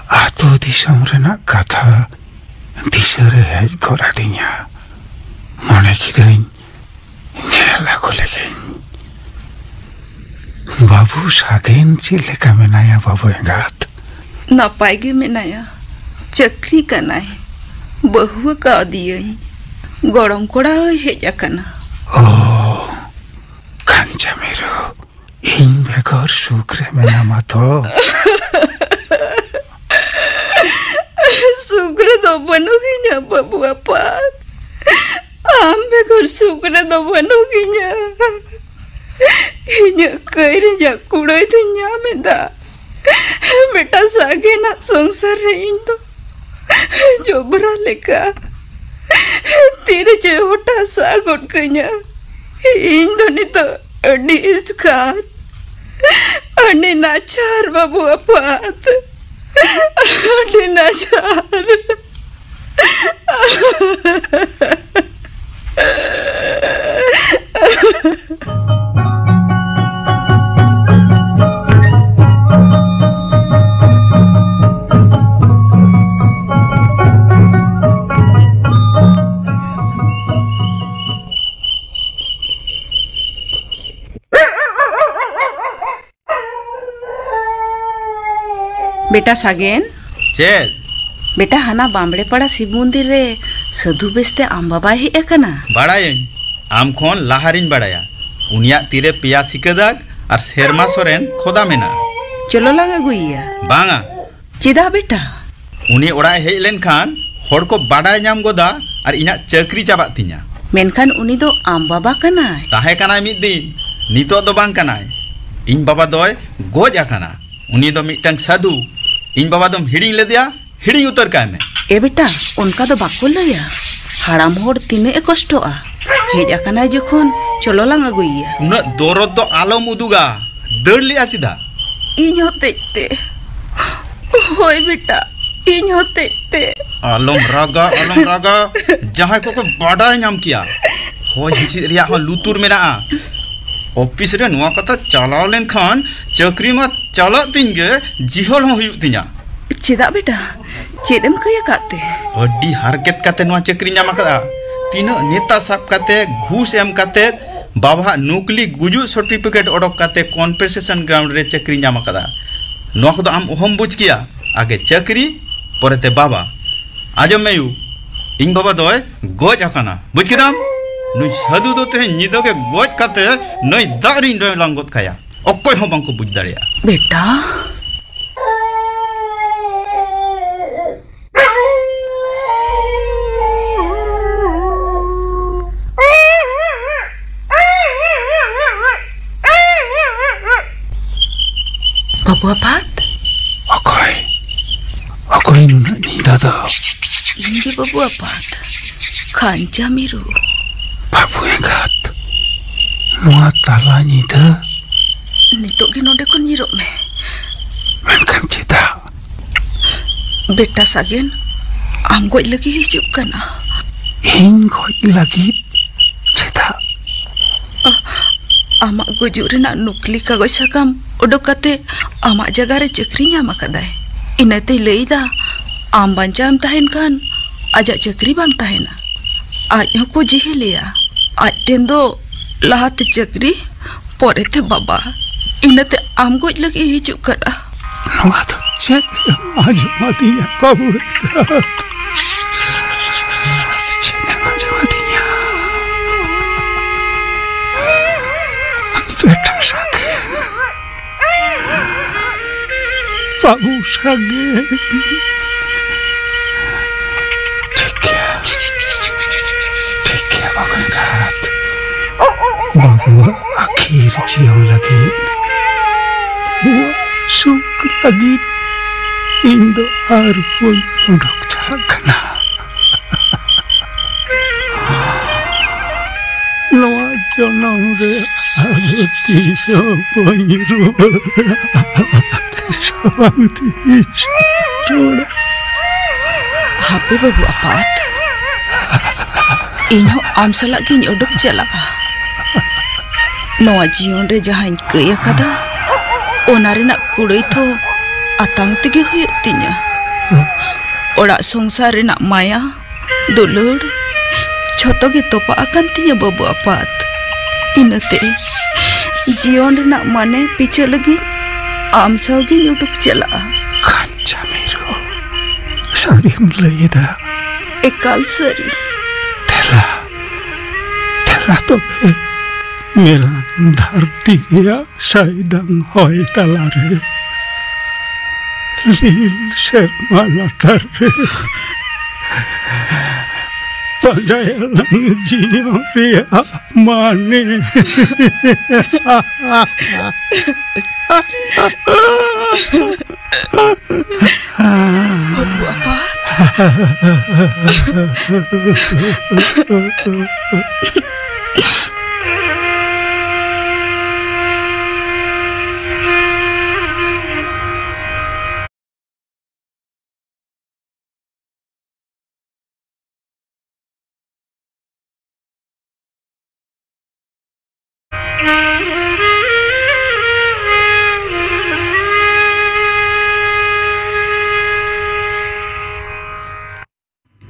ᱟᱛᱳ ᱫᱤᱥᱚᱢ ᱨᱮᱱᱟᱜ ᱠᱟᱛᱷᱟ ᱫᱤᱥᱟᱹᱨᱮ ᱦᱮᱡ ᱜᱚᱫ ᱟᱹᱫᱤᱧᱟ᱾ ᱢᱚᱱᱮ ᱠᱤᱫᱟᱹᱧ, ᱧᱮᱞ ᱟᱹᱜᱩ ᱞᱮᱜᱤᱧ᱾ ᱵᱟᱹᱵᱩ ᱥᱟᱜᱮᱱ ᱪᱮᱫ ᱞᱮᱠᱟ ᱢᱮᱱᱟᱭᱟ, ᱵᱟᱹᱵᱩ ᱮᱸᱜᱟᱛ? ᱱᱟᱯᱟᱭ ᱜᱮ ᱢᱮᱱᱟᱭᱟ᱾ ᱪᱟᱹᱠᱨᱤ ᱠᱟᱱᱟᱭ᱾ ᱵᱟᱹᱦᱩ ᱟᱠᱟᱣᱫᱤᱭᱟᱹᱧ᱾ ᱜᱚᱲᱚᱢ ᱠᱚᱲᱟ ᱦᱚᱸᱭ ᱦᱮᱡ ᱟᱠᱟᱱᱟ᱾ ᱳ, ᱠᱟᱧᱪᱟ ᱢᱤᱨᱩ, ᱤᱧ ᱵᱮᱜᱚᱨ ᱥᱩᱠ ᱨᱮ ᱢᱮᱱᱟᱢᱟ ᱛᱚ? ᱥᱩᱠ ᱨᱮᱫᱚ ᱵᱟᱹᱱᱩᱜᱤᱧᱟ, ᱵᱟᱹᱵᱩ ᱟᱯᱟᱛ᱾ ᱟᱢ ᱵᱮᱜᱚᱨ ᱥᱩᱠ ᱨᱮᱫᱚ ᱵᱟᱹᱱᱩᱜᱤᱧᱟ᱾ ᱤᱧᱟᱹᱜ ᱠᱟᱹᱭ ᱨᱮᱭᱟᱜ ᱠᱩᱲᱟᱹᱭ ᱫᱚᱧ ᱧᱟᱢ ᱮᱫᱟ᱾ ᱵᱮᱴᱟ ᱥᱟᱜᱮᱱᱟᱜ ᱥᱚᱝᱥᱟᱨ ᱨᱮ ᱤᱧ ᱫᱚ ᱡᱚᱵᱽᱨᱟ ᱞᱮᱠᱟ᱾ ᱛᱤᱨᱮ ᱪᱮ ᱦᱚᱴᱟᱜ ᱥᱟᱵ ᱜᱚᱫ ᱠᱟᱹᱧᱟ᱾ ᱤᱧ ᱫᱚ ᱱᱤᱛᱚᱜ ᱟᱹᱰᱤ ᱮᱥᱠᱟᱨ, ᱟᱹᱰᱤ ᱱᱟᱪᱟᱨ ᱵᱟᱹᱵᱩ ᱟᱯᱟᱛ, ᱟᱹᱰᱤ ᱱᱟᱪᱟᱨ᱾ ᱵᱮᱴᱟ ᱥᱟᱜᱮᱱ᱾ ᱪᱮᱫ? ᱵᱮᱴᱟ, ᱦᱟᱱᱟ ᱵᱟᱢᱵᱲᱮ ᱯᱟᱲᱟ ᱥᱤᱵ ᱢᱚᱱᱫᱤᱨ ᱨᱮ ᱥᱟᱹᱫᱷᱩ ᱵᱮᱥᱛᱮ ᱟᱢ ᱵᱟᱵᱟᱭ ᱦᱮᱡ ᱟᱠᱟᱱᱟ᱾ ᱵᱟᱲᱟᱭᱟᱹᱧ, ᱟᱢ ᱠᱷᱚᱱ ᱞᱟᱦᱟ ᱨᱤᱧ ᱵᱟᱲᱟᱭᱟ᱾ ᱩᱱᱤᱭᱟᱜ ᱛᱤᱨᱮ ᱯᱮᱭᱟ ᱥᱤᱠᱟᱹ ᱫᱟᱜ ᱟᱨ ᱥᱮᱨᱢᱟ ᱥᱚᱨᱮᱱ ᱠᱷᱚᱫᱟ ᱢᱮᱱᱟᱜᱼᱟ᱾ ᱪᱚᱞᱚ ᱞᱟᱝ ᱟᱹᱜᱩᱭᱮᱭᱟ᱾ ᱵᱟᱝᱟ᱾ ᱪᱮᱫᱟᱜ ᱵᱮᱴᱟ? ᱩᱱᱤ ᱚᱲᱟᱜ ᱮ ᱦᱮᱡ ᱞᱮᱱᱠᱷᱟᱱ ᱦᱚᱲ ᱠᱚ ᱵᱟᱰᱟᱭ ᱧᱟᱢ ᱜᱚᱫᱟ ᱟᱨ ᱤᱧᱟᱜ ᱪᱟᱹᱠᱨᱤ ᱪᱟᱵᱟᱜ ᱛᱤᱧᱟ᱾ ᱢᱮᱱᱠᱷᱟᱱ ᱩᱱᱤ ᱫᱚ ᱟᱢ ᱵᱟᱵᱟ ᱠᱟᱱᱟᱭ᱾ ᱛᱟᱦᱮᱸ ᱠᱟᱱᱟᱭ ᱢᱤᱫ ᱫᱤᱱ, ᱱᱤᱛᱚᱜ ᱫᱚ ᱵᱟᱝ ᱠᱟᱱᱟᱭ᱾ ᱤᱧ ᱵᱟᱵᱟ ᱫᱚᱭ ᱜᱚᱡ ᱟᱠᱟᱱᱟ᱾ ᱩᱱᱤ ᱫᱚ ᱢᱤᱫᱴᱟᱝ ᱥᱟᱹᱫᱷᱩ᱾ ᱤᱧ ᱵᱟᱵᱟ ᱫᱚᱢ ᱦᱤᱲᱤᱧ ᱞᱮᱫᱮᱭᱟ? ᱦᱤᱲᱤᱧ ᱩᱛᱟᱹᱨ ᱠᱟᱭ ᱢᱮ᱾ ᱮ ᱵᱮᱴᱟ, ᱚᱱᱠᱟ ᱫᱚ ᱵᱟᱠᱚ ᱞᱟᱹᱭᱟ᱾ ᱦᱟᱲᱟᱢ ᱦᱚᱲ ᱛᱤᱱᱟᱹᱜ ᱮ ᱠᱚᱥᱴᱚᱜᱼᱟ᱾ ᱦᱮᱡ ᱟᱠᱟᱱᱟᱭ ᱡᱚᱠᱷᱚᱱ, ᱪᱚᱞᱚ ᱞᱟᱝ ᱟᱹᱜᱩᱭᱮᱭᱟ᱾ ᱩᱱᱟᱹᱜ ᱫᱚᱨᱚᱫ ᱫᱚ ᱟᱞᱚᱢ ᱩᱫᱩᱜᱟ᱾ ᱫᱟᱹᱲ ᱞᱮᱜᱼᱟ ᱪᱮᱫᱟᱜ? ᱤᱧ ᱦᱚᱛᱮᱡ ᱛᱮ᱾ ᱦᱳᱭ ᱵᱮᱴᱟ, ᱤᱧ ᱦᱚᱛᱮᱡ ᱛᱮ᱾ ᱟᱞᱚᱢ ᱨᱟᱜᱟ, ᱟᱞᱚᱢ ᱨᱟᱜᱟ᱾ ᱡᱟᱦᱟᱸᱭ ᱠᱚᱠᱚ ᱵᱟᱰᱟᱭ ᱧᱟᱢ ᱠᱮᱭᱟ᱾ ᱦᱚᱭ ᱦᱤᱸᱥᱤᱫ ᱨᱮᱭᱟᱜ ᱦᱚᱸ ᱞᱩᱛᱩᱨ ᱢᱮᱱᱟᱜᱼᱟ᱾ ᱚᱯᱷᱤᱥ ᱨᱮ ᱱᱚᱣᱟ ᱠᱟᱛᱷᱟ ᱪᱟᱞᱟᱣ ᱞᱮᱱᱠᱷᱟᱱ ᱪᱟᱹᱠᱨᱤ ᱢᱟ ᱪᱟᱞᱟᱜ ᱛᱤᱧ ᱜᱮ, ᱡᱤᱦᱚᱞ ᱦᱚᱸ ᱦᱩᱭᱩᱜ ᱛᱤᱧᱟ᱾ ᱪᱮᱫᱟᱜ ᱵᱮᱴᱟ? ᱪᱮᱫ ᱮᱢ ᱠᱟᱹᱭ ᱟᱠᱟᱫ ᱛᱮ? ᱟᱹᱰᱤ ᱦᱟᱨᱠᱮᱛ ᱠᱟᱛᱮ ᱱᱚᱣᱟ ᱪᱟᱹᱠᱨᱤ ᱧᱟᱢ ᱟᱠᱟᱫᱼᱟ᱾ ᱛᱤᱱᱟᱹᱜ ᱱᱮᱛᱟ ᱥᱟᱵ ᱠᱟᱛᱮ, ᱜᱷᱩᱥ ᱮᱢ ᱠᱟᱛᱮ, ᱵᱟᱵᱟᱣᱟᱜ ᱱᱚᱠᱞᱤ ᱜᱩᱡᱩᱜ ᱥᱟᱨᱴᱤᱯᱷᱤᱠᱮᱴ ᱚᱰᱚᱠ ᱠᱟᱛᱮ ᱠᱚᱱᱯᱮᱱᱥᱮᱥᱚᱱ ᱜᱨᱟᱣᱩᱱᱰ ᱨᱮ ᱪᱟᱹᱠᱨᱤ ᱧᱟᱢ ᱟᱠᱟᱫᱼᱟ᱾ ᱱᱚᱣᱟ ᱠᱚᱫᱚ ᱟᱢ ᱚᱦᱚᱢ ᱵᱩᱡᱽ ᱠᱮᱭᱟ᱾ ᱟᱜᱮ ᱪᱟᱹᱠᱨᱤ, ᱯᱚᱨᱮᱛᱮ ᱵᱟᱵᱟ᱾ ᱟᱸᱡᱚᱢ ᱢᱮ ᱭᱩ, ᱤᱧ ᱵᱟᱵᱟ ᱫᱚᱭ ᱜᱚᱡ ᱟᱠᱟᱱᱟ, ᱵᱩᱡᱽ ᱠᱮᱫᱟᱢ? ᱱᱩᱭ ᱥᱟᱹᱫᱷᱩ ᱫᱚ ᱛᱮᱦᱮᱧ ᱧᱤᱫᱟᱹ ᱜᱮ ᱜᱚᱡ ᱠᱟᱛᱮ ᱱᱩᱭ ᱫᱟᱜ ᱨᱤᱧ ᱰᱚᱭᱞᱟᱝ ᱜᱚᱫ ᱠᱟᱭᱟ᱾ ᱚᱠᱚᱭ ᱦᱚᱸ ᱵᱟᱝᱠᱚ ᱵᱩᱡᱽ ᱫᱟᱲᱮᱭᱟᱜᱼᱟ᱾ ᱵᱮᱴᱟ᱾ ᱵᱟᱹᱵᱩ ᱟᱯᱟᱛ? ᱚᱠᱚᱭ? ᱚᱠᱚᱭ ᱱᱩᱱᱟᱹᱜ ᱧᱤᱫᱟᱹ ᱫᱚ? ᱤᱧ ᱜᱮ ᱵᱟᱹᱵᱩ ᱟᱯᱟᱛ, ᱠᱷᱟᱧᱪᱟ ᱢᱤᱨᱩ᱾ ᱵᱟᱹᱵᱩ ᱮᱸᱜᱟᱛ, ᱱᱚᱣᱟ ᱛᱟᱞᱟ ᱧᱤᱫᱟᱹ? ᱱᱤᱛᱚᱜ ᱜᱮ ᱱᱚᱰᱮ ᱠᱷᱚᱱ ᱧᱤᱨᱚᱜ ᱢᱮ᱾ ᱢᱮᱱᱠᱷᱟᱱ ᱪᱮᱫᱟᱜ? ᱵᱮᱴᱟ ᱥᱟᱜᱮᱱ ᱟᱢ ᱜᱚᱡ ᱞᱟᱹᱜᱤᱫ ᱦᱤᱡᱩᱜ ᱠᱟᱱᱟ᱾ ᱤᱧ ᱜᱚᱡ ᱞᱟᱹᱜᱤᱫ? ᱪᱮᱫᱟᱜ? ᱟᱢᱟᱜ ᱜᱩᱡᱩᱜ ᱨᱮᱱᱟᱜ ᱱᱩᱠᱞᱤ ᱠᱟᱜᱚᱡᱽ ᱥᱟᱠᱟᱢ ᱚᱰᱚᱠ ᱠᱟᱛᱮ ᱟᱢᱟᱜ ᱡᱟᱭᱜᱟ ᱨᱮ ᱪᱟᱹᱠᱨᱤ ᱧᱟᱢ ᱟᱠᱟᱫᱟᱭ᱾ ᱤᱱᱟᱹᱛᱮᱭ ᱞᱟᱹᱭ ᱮᱫᱟ, ᱟᱢ ᱵᱟᱧᱪᱟᱣ ᱮᱢ ᱛᱟᱦᱮᱱ ᱠᱷᱟᱱ ᱟᱡᱟᱜ ᱪᱟᱹᱠᱨᱤ ᱵᱟᱝ ᱛᱟᱦᱮᱱᱟ᱾ ᱟᱡ ᱦᱚᱸᱠᱚ ᱡᱮᱦᱤᱞᱮᱭᱟ᱾ ᱟᱡ ᱴᱷᱮᱱ ᱫᱚ ᱞᱟᱦᱟᱛᱮ ᱪᱟᱹᱠᱨᱤ, ᱯᱚᱨᱮᱛᱮ ᱵᱟᱵᱟ᱾ ᱤᱱᱟᱹᱛᱮ ᱟᱢ ᱜᱚᱡ ᱞᱟᱹᱜᱤᱫ ᱦᱤᱡᱩᱜ ᱠᱟᱱᱟ᱾ ᱱᱚᱣᱟ ᱫᱚ ᱪᱮᱫ ᱮᱢ ᱟᱸᱡᱚᱢᱟᱫᱤᱧᱟ ᱵᱟᱹᱵᱩ ᱮᱸᱜᱟᱛ? ᱪᱮᱫ ᱮᱢ ᱟᱸᱡᱚᱢᱟᱫᱤᱧᱟ? ᱵᱮᱴᱟ ᱥᱟᱜᱮᱱ, ᱵᱟᱹᱵᱩ ᱥᱟᱜᱮᱱ᱾ ᱴᱷᱤᱠ ᱜᱮᱭᱟ, ᱴᱷᱤᱠ ᱜᱮᱭᱟ ᱵᱟᱹᱵᱩ ᱮᱸᱜᱟᱛ᱾ ᱵᱟᱹᱵᱩᱣᱟᱜ ᱟᱹᱠᱷᱤᱨ ᱡᱤᱭᱚᱱ ᱞᱟᱹᱜᱤᱫ, ᱵᱟᱹᱵᱩᱣᱟᱜ ᱥᱩᱠ ᱞᱟᱹᱜᱤᱫ ᱤᱧ ᱫᱚ ᱟᱨ ᱵᱟᱹᱧ ᱚᱰᱚᱠ ᱪᱟᱞᱟᱜ ᱠᱟᱱᱟ᱾ ᱱᱚᱣᱟ ᱡᱚᱱᱚᱢ ᱨᱮ ᱟᱫᱚ ᱛᱤᱥ ᱦᱚᱸ ᱵᱟᱹᱧ ᱨᱩᱣᱟᱹᱲᱟ᱾ ᱛᱤᱥ ᱦᱚᱸ ᱵᱟᱝ, ᱛᱤᱥ ᱦᱚᱸ ᱵᱟᱹᱧ ᱨᱩᱣᱟᱹᱲᱟ᱾ ᱦᱟᱯᱮ ᱵᱟᱹᱵᱩ ᱟᱯᱟᱛ, ᱤᱧ ᱦᱚᱸ ᱟᱢ ᱥᱟᱞᱟᱜ ᱜᱤᱧ ᱩᱰᱩᱠ ᱪᱟᱞᱟᱜᱼᱟ᱾ ᱱᱚᱣᱟ ᱡᱤᱭᱚᱱ ᱨᱮ ᱡᱟᱦᱟᱸᱧ ᱠᱟᱹᱭ ᱟᱠᱟᱫᱟ, ᱚᱱᱟ ᱨᱮᱱᱟᱜ ᱠᱩᱲᱟᱹᱭ ᱛᱚ ᱟᱛᱟᱝ ᱛᱮᱜᱮ ᱦᱩᱭᱩᱜ ᱛᱤᱧᱟ᱾ ᱚᱲᱟᱜ ᱥᱚᱝᱥᱟᱨ ᱨᱮᱱᱟᱜ ᱢᱟᱭᱟ, ᱫᱩᱞᱟᱹᱲ, ᱡᱷᱚᱛᱚ ᱜᱮ ᱛᱚᱯᱟᱜ ᱟᱠᱟᱱ ᱛᱤᱧᱟ ᱵᱟᱹᱵᱩ ᱟᱯᱟᱛ᱾ ᱤᱱᱟᱹᱛᱮ ᱡᱤᱭᱚᱱ ᱨᱮᱱᱟᱜ ᱢᱟᱱᱮ ᱯᱤᱪᱷᱟᱹ ᱞᱟᱹᱜᱤᱫ ᱟᱢ ᱥᱟᱶ ᱜᱤᱧ ᱩᱰᱩᱠ ᱪᱟᱞᱟᱜᱼᱟ᱾ ᱠᱟᱧᱪᱟ ᱢᱤᱨᱩ, ᱥᱟᱹᱨᱤᱢ ᱞᱟᱹᱭ ᱮᱫᱟ? ᱮᱠᱟᱞ ᱥᱟᱹᱨᱤ᱾ ᱫᱮᱞᱟ, ᱫᱮᱞᱟ ᱛᱚᱵᱮ, ᱢᱮᱞᱟᱱ ᱫᱷᱟᱹᱨᱛᱤ ᱨᱮᱭᱟᱜ ᱥᱟᱭᱫᱟᱝ ᱦᱚᱭ ᱛᱟᱞᱟᱨᱮ, ᱞᱤᱞ ᱥᱮᱨᱢᱟ ᱞᱟᱛᱟᱨ ᱨᱮ ᱯᱟᱸᱡᱟᱭᱟᱞᱟᱝ ᱡᱤᱭᱚᱱ ᱨᱮᱭᱟᱜ ᱢᱟᱱᱮ᱾ ᱵᱟᱹᱵᱩ ᱟᱯᱟᱛ᱾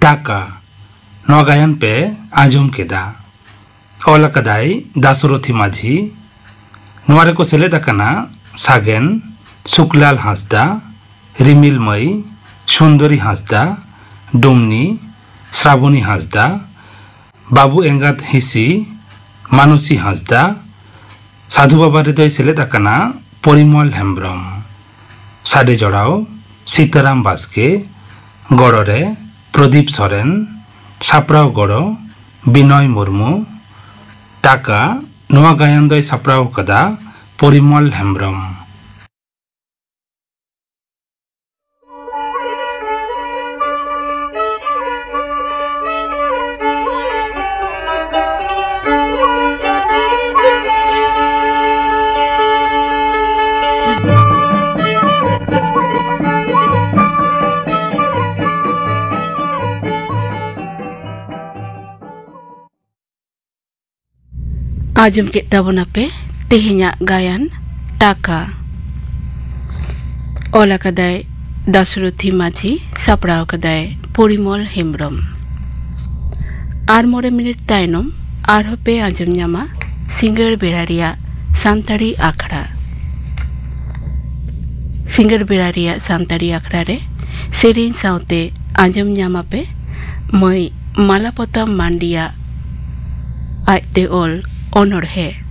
ᱴᱟᱠᱟ᱾ ᱱᱚᱣᱟ ᱜᱟᱭᱟᱱ ᱯᱮ ᱟᱸᱡᱚᱢ ᱠᱮᱫᱟ᱾ ᱚᱞ ᱟᱠᱟᱫᱟᱭ ᱫᱟᱥᱨᱚᱛᱷᱤ ᱢᱟᱹᱡᱷᱤ᱾ ᱱᱚᱣᱟ ᱨᱮᱠᱚ ᱥᱮᱞᱮᱫ ᱟᱠᱟᱱᱟ ᱥᱟᱜᱮᱱ, ᱥᱩᱠᱞᱟᱞ ᱦᱟᱸᱥᱫᱟ, ᱨᱤᱢᱤᱞ ᱢᱟᱹᱭ, ᱥᱩᱱᱫᱚᱨᱤ ᱦᱟᱸᱥᱫᱟ, ᱰᱩᱢᱱᱤ, ᱥᱨᱟᱵᱚᱱᱤ ᱦᱟᱸᱥᱫᱟ, ᱵᱟᱹᱵᱩ ᱮᱸᱜᱟᱛ ᱦᱤᱸᱥᱤ, ᱢᱟᱱᱚᱥᱤ ᱦᱟᱸᱥᱫᱟ᱾ ᱥᱟᱹᱫᱷᱩ ᱵᱟᱵᱟ ᱨᱮᱫᱚᱭ ᱥᱮᱞᱮᱫ ᱟᱠᱟᱱᱟ ᱯᱚᱨᱤᱢᱚᱞ ᱦᱮᱢᱵᱽᱨᱚᱢ᱾ ᱥᱟᱰᱮ ᱡᱚᱲᱟᱣ ᱥᱤᱛᱟᱨᱟᱢ ᱵᱟᱥᱠᱮ, ᱜᱚᱲᱚ ᱨᱮ ᱯᱨᱚᱫᱤᱯ ᱥᱚᱨᱮᱱ, ᱥᱟᱯᱲᱟᱣ ᱜᱚᱲᱚ ᱵᱤᱱᱚᱭ ᱢᱩᱨᱢᱩ᱾ ᱴᱟᱠᱟ᱾ ᱱᱚᱣᱟ ᱜᱟᱭᱟᱱ ᱫᱚᱭ ᱥᱟᱯᱲᱟᱣ ᱠᱟᱫᱟ ᱯᱚᱨᱤᱢᱚᱞ ᱦᱮᱢᱵᱽᱨᱚᱢ᱾ ᱟᱸᱡᱚᱢ ᱠᱮᱫ ᱛᱟᱵᱚᱱᱟᱯᱮ ᱛᱮᱦᱮᱧᱟᱜ ᱜᱟᱭᱟᱱ ᱴᱟᱠᱟ᱾ ᱚᱞ ᱟᱠᱟᱫᱟᱭ ᱫᱟᱥᱨᱚᱛᱷᱤ ᱢᱟᱹᱡᱷᱤ, ᱥᱟᱯᱲᱟᱣ ᱟᱠᱟᱫᱟᱭ ᱯᱚᱨᱤᱢᱚᱞ ᱦᱮᱢᱵᱽᱨᱚᱢ᱾ ᱟᱨ ᱢᱚᱬᱮ ᱢᱤᱱᱤᱴ ᱛᱟᱭᱱᱚᱢ ᱟᱨᱦᱚᱸ ᱯᱮ ᱟᱸᱡᱚᱢ ᱧᱟᱢᱟ ᱥᱤᱸᱜᱟᱹᱲ ᱵᱮᱲᱟ ᱨᱮᱭᱟᱜ ᱥᱟᱱᱛᱟᱲᱤ ᱟᱠᱷᱲᱟ᱾ ᱥᱤᱸᱜᱟᱹᱲ ᱵᱮᱲᱟ ᱨᱮᱭᱟᱜ ᱥᱟᱱᱛᱟᱲᱤ ᱟᱠᱷᱲᱟ ᱨᱮ ᱥᱮᱨᱮᱧ ᱥᱟᱶᱛᱮ ᱟᱸᱡᱚᱢ ᱧᱟᱢᱟᱯᱮ ᱢᱟᱹᱭ ᱢᱟᱞᱟᱯᱚᱛᱟᱢ ᱢᱟᱱᱰᱤᱭᱟᱜ ᱟᱡᱛᱮ ᱚᱞ ᱚᱱᱚᱬᱦᱮ᱾